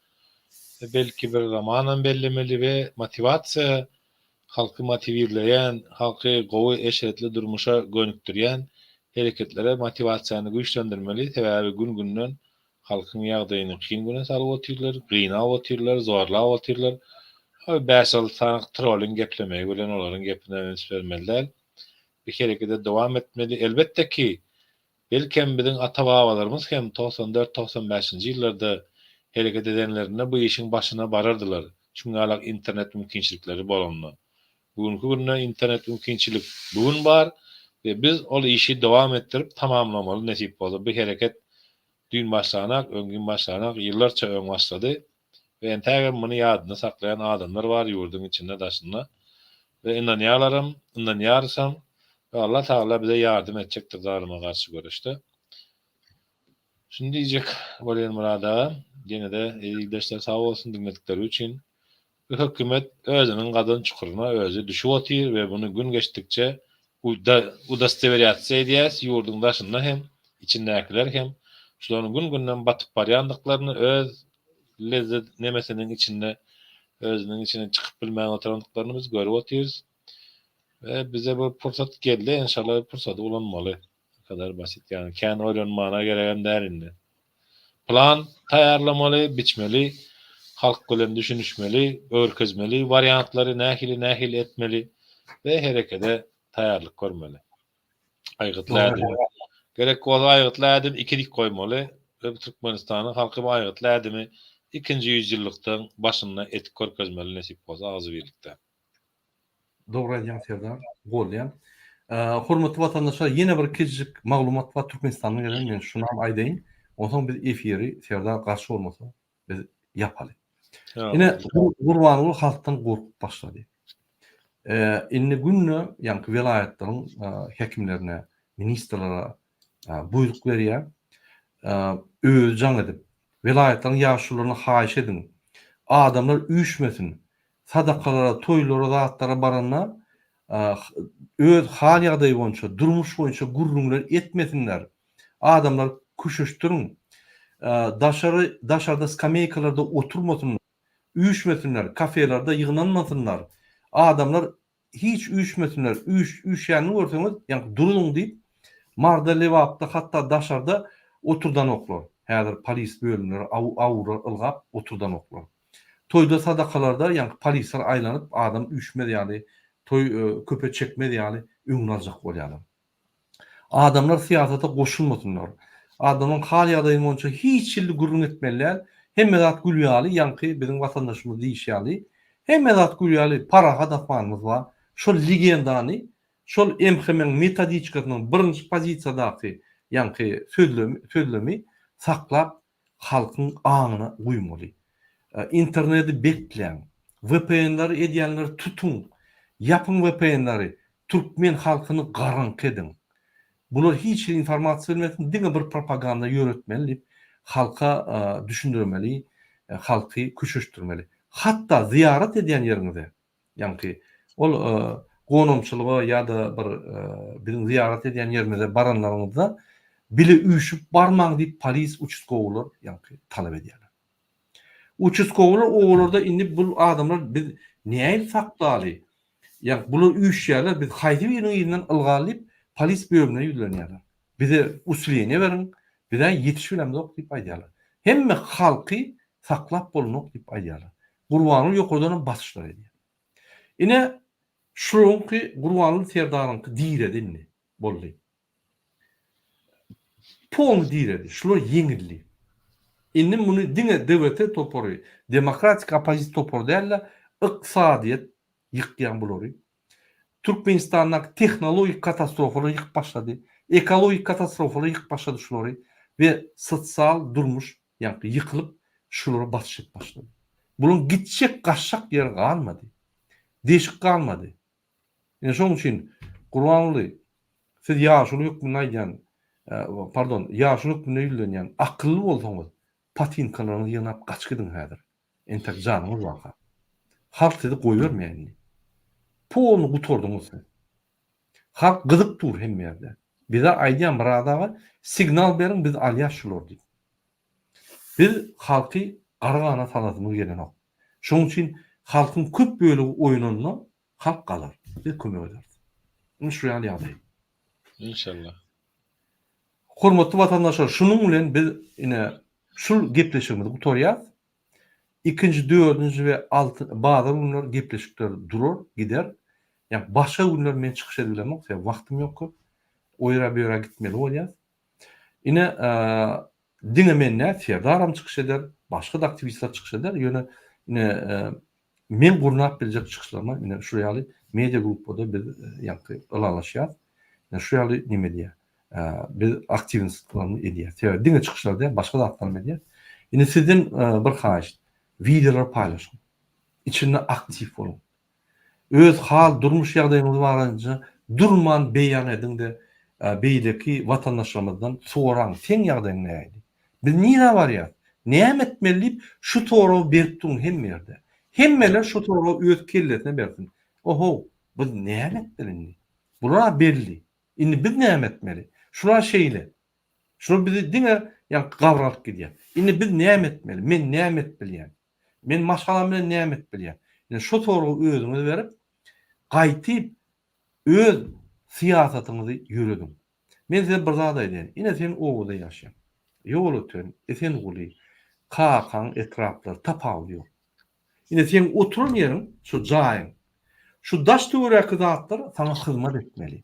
belki bir zamanam bellemeli we motiwasiýa halky motiwirleýän, halky gowy eşretli durmuşa gönükdirýän hereketlere motiwasiýany güýçlendirmeli, sebäbi gün-günden halkyň ýagdaýyny kyn güne salyp otyrlar, gynap otyrlar, zorlap otyrlar. Bäş-alty sany trolyň geplemegi bilen olaryň gepine üns bermeli däl. Bu herekete dowam etmeli. Elbetde ki, Belkem biziň ata-babalarymyz hem 94, 95-nji ýyllarda hereket edenlerinde bu işiň başyna barardylar, şuňňalak internet mümkinçilikleri bolanda. Bu günki günde internet mümkinçilik bu gün bar we biz ol işi dowam etdirip tamamlamaly nesip bolsa bu hereket düýn başlanak, öňňin başlanak, ýyllarça öň başlady we entägem muny ýadynda saklaýan adamlar bar ýurduň içinde daşynda we ynanýarlaram, ynanýarysam we Allah Tagala bize ýardam etjekdir zalyma garşy göreşde. Şuny diýjek bolýan Myrat aga, ýene-de eziz ildeşler sag bolsun diňledikleri üçin. Bu hökümet özüniň gazan çukuryna özi düşüp otyr we muny gün geçdikçe udostowerýatsiýa edýäs, ýurduň daşynda hem, içindäkiler hem şularyň gün-günden batyp barýandyklaryny öz lezzet nemesiniň içinde özüniň içinden çykyp bilmän oturandyklaryny biz görüp otyrys. We bize bu pursat geldi, enşalla bu pursady ulanmaly. Bu kadar basit ýagny kän oýlanmana geregem däl indi. Plan taýýarlamaly, biçmeli, halk bilen düşünişmeli, görkezmeli wariantlary nähili nähili etmeli we herekede taýýarlyk görmeli. Aýgytly ädim. Gerek bolsa aýgytly ädim ikilik goýmaly we Türkmenistanyň halky bu aýgytly ädimi ikinji ýüzýyllykdan başynda etip görkezmeli nesip bolsa agzybirlikde. Dogry aýdýaň Serdar, goldaýan. Hormatly watandaşlar ýene bir kiçijik maglumat bar Türkmenistandan gelen men şunam aýdaýyn. Onsoň biz efiri Serdar garşy bolmasa biz ýapaly. Ine Gurbanguly halkdan gorkup başlady. Indi günde ýaňky welaýatlaryň häkimlerine, ministrlere buýruk berýär. Özi jaň edip, welaýatlaryň ýaşulularyna haýyş ediň. Adamlar üýşmesin. Sadakalara, toýlara, zatlara baranda öz hal-ýagdaýy boýunça, durmuş boýunça gürrüňler etmesinler. Adamlar. köşeşdiriň. Daşary daşarda skameýkalarda oturmasynlar, üýşmesinler, kafelerde ýygnanmasynlar. Adamlar hiç üýşmesinler, üýş üýşýänini görseňiz, ýaňky duruň diýip, Marda, Lebapda hatda daşarda oturdanoklar. Häzir polis bölümleri aw awra ylgap oturdanoklar. Toýda sadakalarda ýaňky polisler aýlanyp adam üýşmez ýaly, toý köpe çekmez ýaly öňüni aljak bolýarlar. Adamlar syýasata goşulmasynlar. Adamlaryň hal-ýagdaýy boýunça hiç hilli gürrüň etmeli däl. Hemme zat gül ýaly, ýaňky biziň watandaşymyz diýişi ýaly, hemme zat gül ýaly, parahat asmanymyz bar. Şol legendany, şol MHM-iň metodiçkasynyň birinji pozisiýadaky ýaňky sözlemi, sözlemi saklap halkyň aňyna guýmaly. Interneti bekläň. VPN-leri edýänleri tutuň. Ýapyň VPN-leri. Türkmen halkyny garaňky ediň. Bular hiç hili informasiýa bermesin, diňe bir propaganda ýöretmeli diýip halka düşündirmeli, halky köşeşdirmeli. Hatda zyýarat edýän ýeriňize, ýaňky ol gonamçylyga ýa-da bir biziň zyýarat edýän ýerimize baranlaryňyzda bile üýşüp barmaň diýip polis uçastkowylar ýaňky talap edýärler. Uçastkowylar obalarda indi bul adamlar biz nähili saklaly, ýa bular üýşýärler biz haýsy biriniň yzyndan ylgaly diýip polis bölümine ýüzlenýärler. Bize usileniýe beriň, bizä ýetiş bilemzok diýip aýdýarlar. Hemme halky saklap bolanok diýip aýdýarlar. Gurbanguly ýokardanam basyşlar edýär. Ine şularyňky Gurbanguly serdaryňky diredi indi. Boldy. Polny diredi. Şular ýeňildi. Indi muny diňe DWT topary, demokratik oppozisiýa topary däl-de, ykdysadyýet ýykýan bulary. Türkmenistandaky tehnologik katastrofalar ýykyp başlady. Ekologik katastrofalar ýykyp başlady şulary we sosial durmuş ýaňky ýykylyp şulara basyş edip başlady. Bularyň gitjek gaçjak ýeri galmady. Deşik galmady. Ine şonuň üçin Gurbanguly siz ýaşuly hökmünde aýdýan pardon ýaşuly hökmünde ýüzlenýän akylly bolsaňyz patinkalaryňyzy ýygnap gaçyp gidiň häzir. Entek janyňyz barka. Halk sizi goýbermeýär indi. Polny gutardyňyz siz. Halk gyzyp dur hemme ýerde. Bize aýdýan Myrat aga signal beriň biz alýas şulary diýip. Biz halky gara gana salasymyz gelenok. Şonuň üçin halkyň köp bölegi oýnanda halk galar. Biz kömek ederis. Indi şu ýaly ýagdaý. Inşallah. Hormatly watandaşlar şunuň bilen biz ine şul gepleşigimizi gutarýas. Ikinji, dördünji we alty bazar günler gepleşikler durar, gider. Ýa başga günler men çykyş edip bilemok, sebäbi wagtym ýok köp. O ýere bu ýere gitmeli bolýas. Ine diňe men däl, Serdaram çykyş eder, başga-da aktiwistler çykyş eder. Ýöne ine men gurnap biljek çykyşlaryma ine şu ýaly media gruppada biz ýaňky ylalaşýas. Ine şu ýaly neme diýýär. Biz aktiwistlerimizi edýär. Sebäbi diňe çykyşlar däl, başga zatlaram edýär. Indi sizden bir haýyşt, wideolary paýlaşyň. Içinde aktiw boluň. Öz hal, durmuş ýagdaýyňyz barada durman beýan ediň-de, beýleki watandaşlarymyzdan soraň, seň ýagdaýyň nähili? Biz nirä barýas? Näme etmeli diýip, şu soragy berip duruň hemme ýerde. Hemmeler şu soragy öz kellesine bersin. Ohow, biz näme etmeli indi? Bular-a belli. Indi biz näme etmeli? Şular şeýle. Şular bizi diňe ýaňky gabra alyp gidýär. Indi biz näme etmeli? Men näme edip bilýän? Men maşgalam bilen näme edip bilýän? Indi şu soragy özüňiz berip, gaýtyp öz syýasatyňyzy ýörediň. Men size bir zat aýdaýyn. Ine sen obada ýaşaýaň. Ýolöten, Esenguly, kakaň etraplary tapawudy ýok. Ine seň oturan ýeriň, şu jaýyň, şu daş-töwerekki zatlar saňa hyzmat etmeli.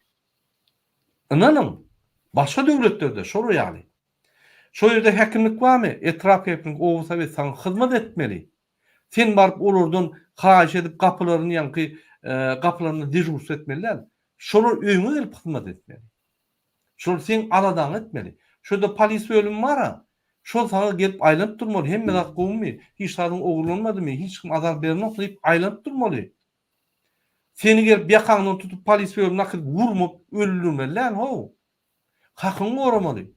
Ynanyň, başga döwletlerde şol ýaly. Şo ýerde häkimlik barmy, etrap häkimlik, oba sowet saňa hyzmat etmeli. Sen baryp olardan haýyş edip gapylaryny ýaňky gapylarynda dežurstwo etmeli däl. Şolar öýüňe gelip hyzmat etmeli. Şolar seň aladaňy etmeli. Şo ýerde polis bölümi bar-a. Şol saňa gelip aýlanyp durmaly, hemme zat gowumy, hiç zadyň ogurlanmadymy, hiç kim azar berenokmy diýip aýlanyp durmaly. Seni gelip ýakaňdan tutup polis bölümine äkidip urmap öldürmeli däl how. Hakyňy goramaly.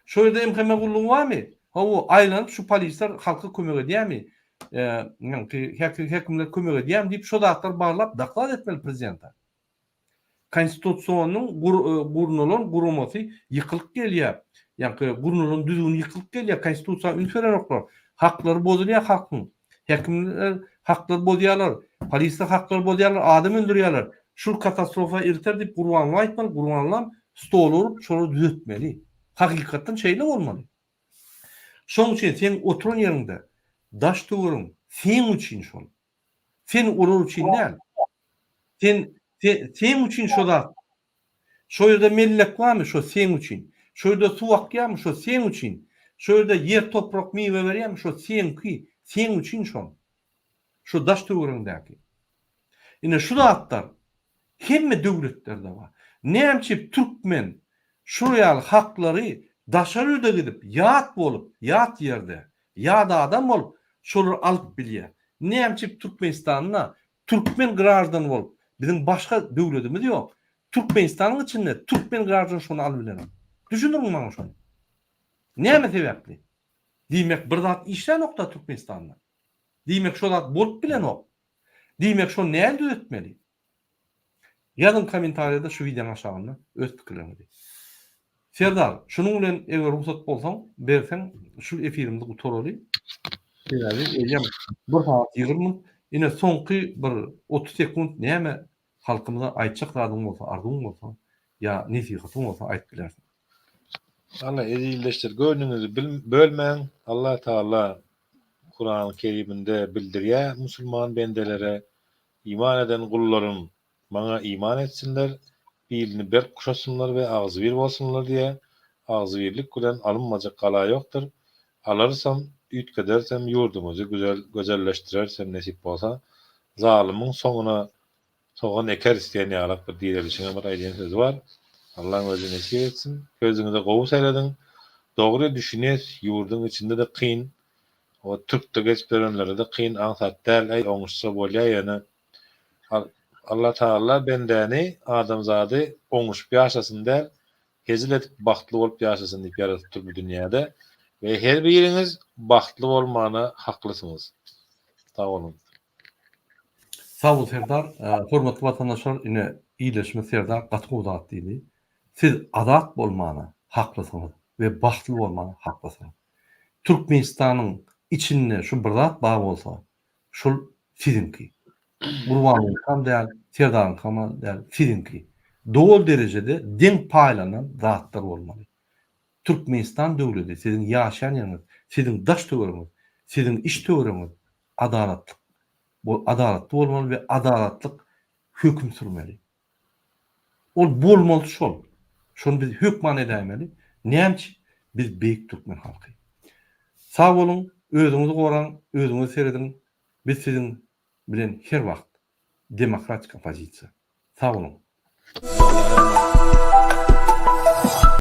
Şo ýerde MHM gullugy barmy? Hawa, aýlanyp şu polisler halka kömek edýärmi? Ýaňky häkimler kömek edýärmi diýip şo zatlary barlap doklad etmeli prezidente. Konstitusionyň gurnalan guramasy ýykylyp gelýär. Ýaňky gurnalan düzgün ýykylyp gelýär, konstitusiýa üns berenoklar. Haklary bozulýar halkyň. Häkimler haklary bozýarlar, polisler haklary bozýarlar, adam öldürýärler. Şul katastrofa elter diýip Gurbanguly aýtmaly, Gurbangulam stola urup şolary düzetmeli. Hakykatdan şeýle bolmaly. Şoň üçin seň oturan ýeriňde daş töweregiň seň üçin şol. Sen olar üçin däl. Sen seň üçin şo zat. Şo ýerde mellek barmy şo seň üçin. Şo ýerde suw akýarmy şo seň üçin. Şo ýerde ýer toprak miwe berýärmi şo seňki, seň üçin şol. Şo daş töweregiňdäki. Ine şu zatlar hemme döwletlerde bar. Näme üçin türkmen şol ýaly haklary daşary ýurda gidip ýat bolup ýat ýerde ýat adam bolup şolary alyp bilýär. Näme üçin Türkmenistanda türkmen graždany bolup biziň başga döwledimiz ýok. Türkmenistanyň içinde türkmen graždany şony alyp bilenok. Düşündiriň maňa şony. Näme sebäpli? Diýmek bir zat işlänokda Türkmenistanda. Diýmek şo zat bolup bilenok. Diýmek şony nädip düzetmeli? Ýazyň kommentariýada şu wideoň aşagynda öz pikirleriňizi. Serdar, şunuň bilen eger rugsat bolsaň, berseň şu efirimizi gutaraly. Sebäbi eýýäm bir sagat 20 minut. Ine soňky bir 30 sekunt näme halkymyza aýtjak zadyň bolsa, arzuwyň bolsa ýa nesihatyň bolsa aýdyp bilersiň. Alla ezizleşdir göwnüňizi bölmäň Allah Taala Kurany Keriminde bildirýär musulman bendelere Iman eden gullarym Maňa iman etsinler, bilini berk guşasynlar we agzybir bolsunlar diýýär. Agzybirlik bilen alynmajak gala ýokdur. Alarysam, üýtgederisem, ýurdumyzy güzel, gözelleşdirerisem nesip bolsa. Zalymyň soňuna sogan ekeris diýen ýalak bir direlişiňem bir aýdýan sözi bar. Allaň özi nesip etsin. Sözüňize gowy serediň. Dogry düşünýäs, ýurduň içinde-de kyn. O türkde gezip ýörenlere-de kyn, aňsat däl. Äý, oňuşsa bolýar ýöne Allah Tagala bendäni, adamzady oňuşyp ýaşasyn däl, hezil edip bagtly bolup ýaşasyn diýip ýaradypdyr bu dünýäde we her biriňiz bagtly bolmana haklysyňyz. Sag boluň. Sag bol Serdar. Hormatly watandaşlar ine ildeşimiz Serdar gaty gowy zat diýdi. Siz azat bolmana haklysyňyz we bagtly bolmana haklysyňyz. Türkmenistanyň içinde şu bir zat bar bolsa Şol siziňki. Gurbanyňkam däl, Serdaryňkam däl, siziňki. Doly derejede deň paýlanan zatlar bolmaly. Türkmenistan döwledi, siziň ýaşaýan ýeriňiz, siziň daş töweregiňiz, siziň iş töweregiňiz adalatlyk adalatly bolmaly we adalatlyk höküm sürmeli. Ol bolmaly şol. Şony biz hökman edäýmeli. Näme üçin? Biz beýik türkmen halky. Sag boluň, özüňizi goraň, özüňize serediň. Biz siziň bilen her wagt. Demokratik oppozisiýa. Sag boluň.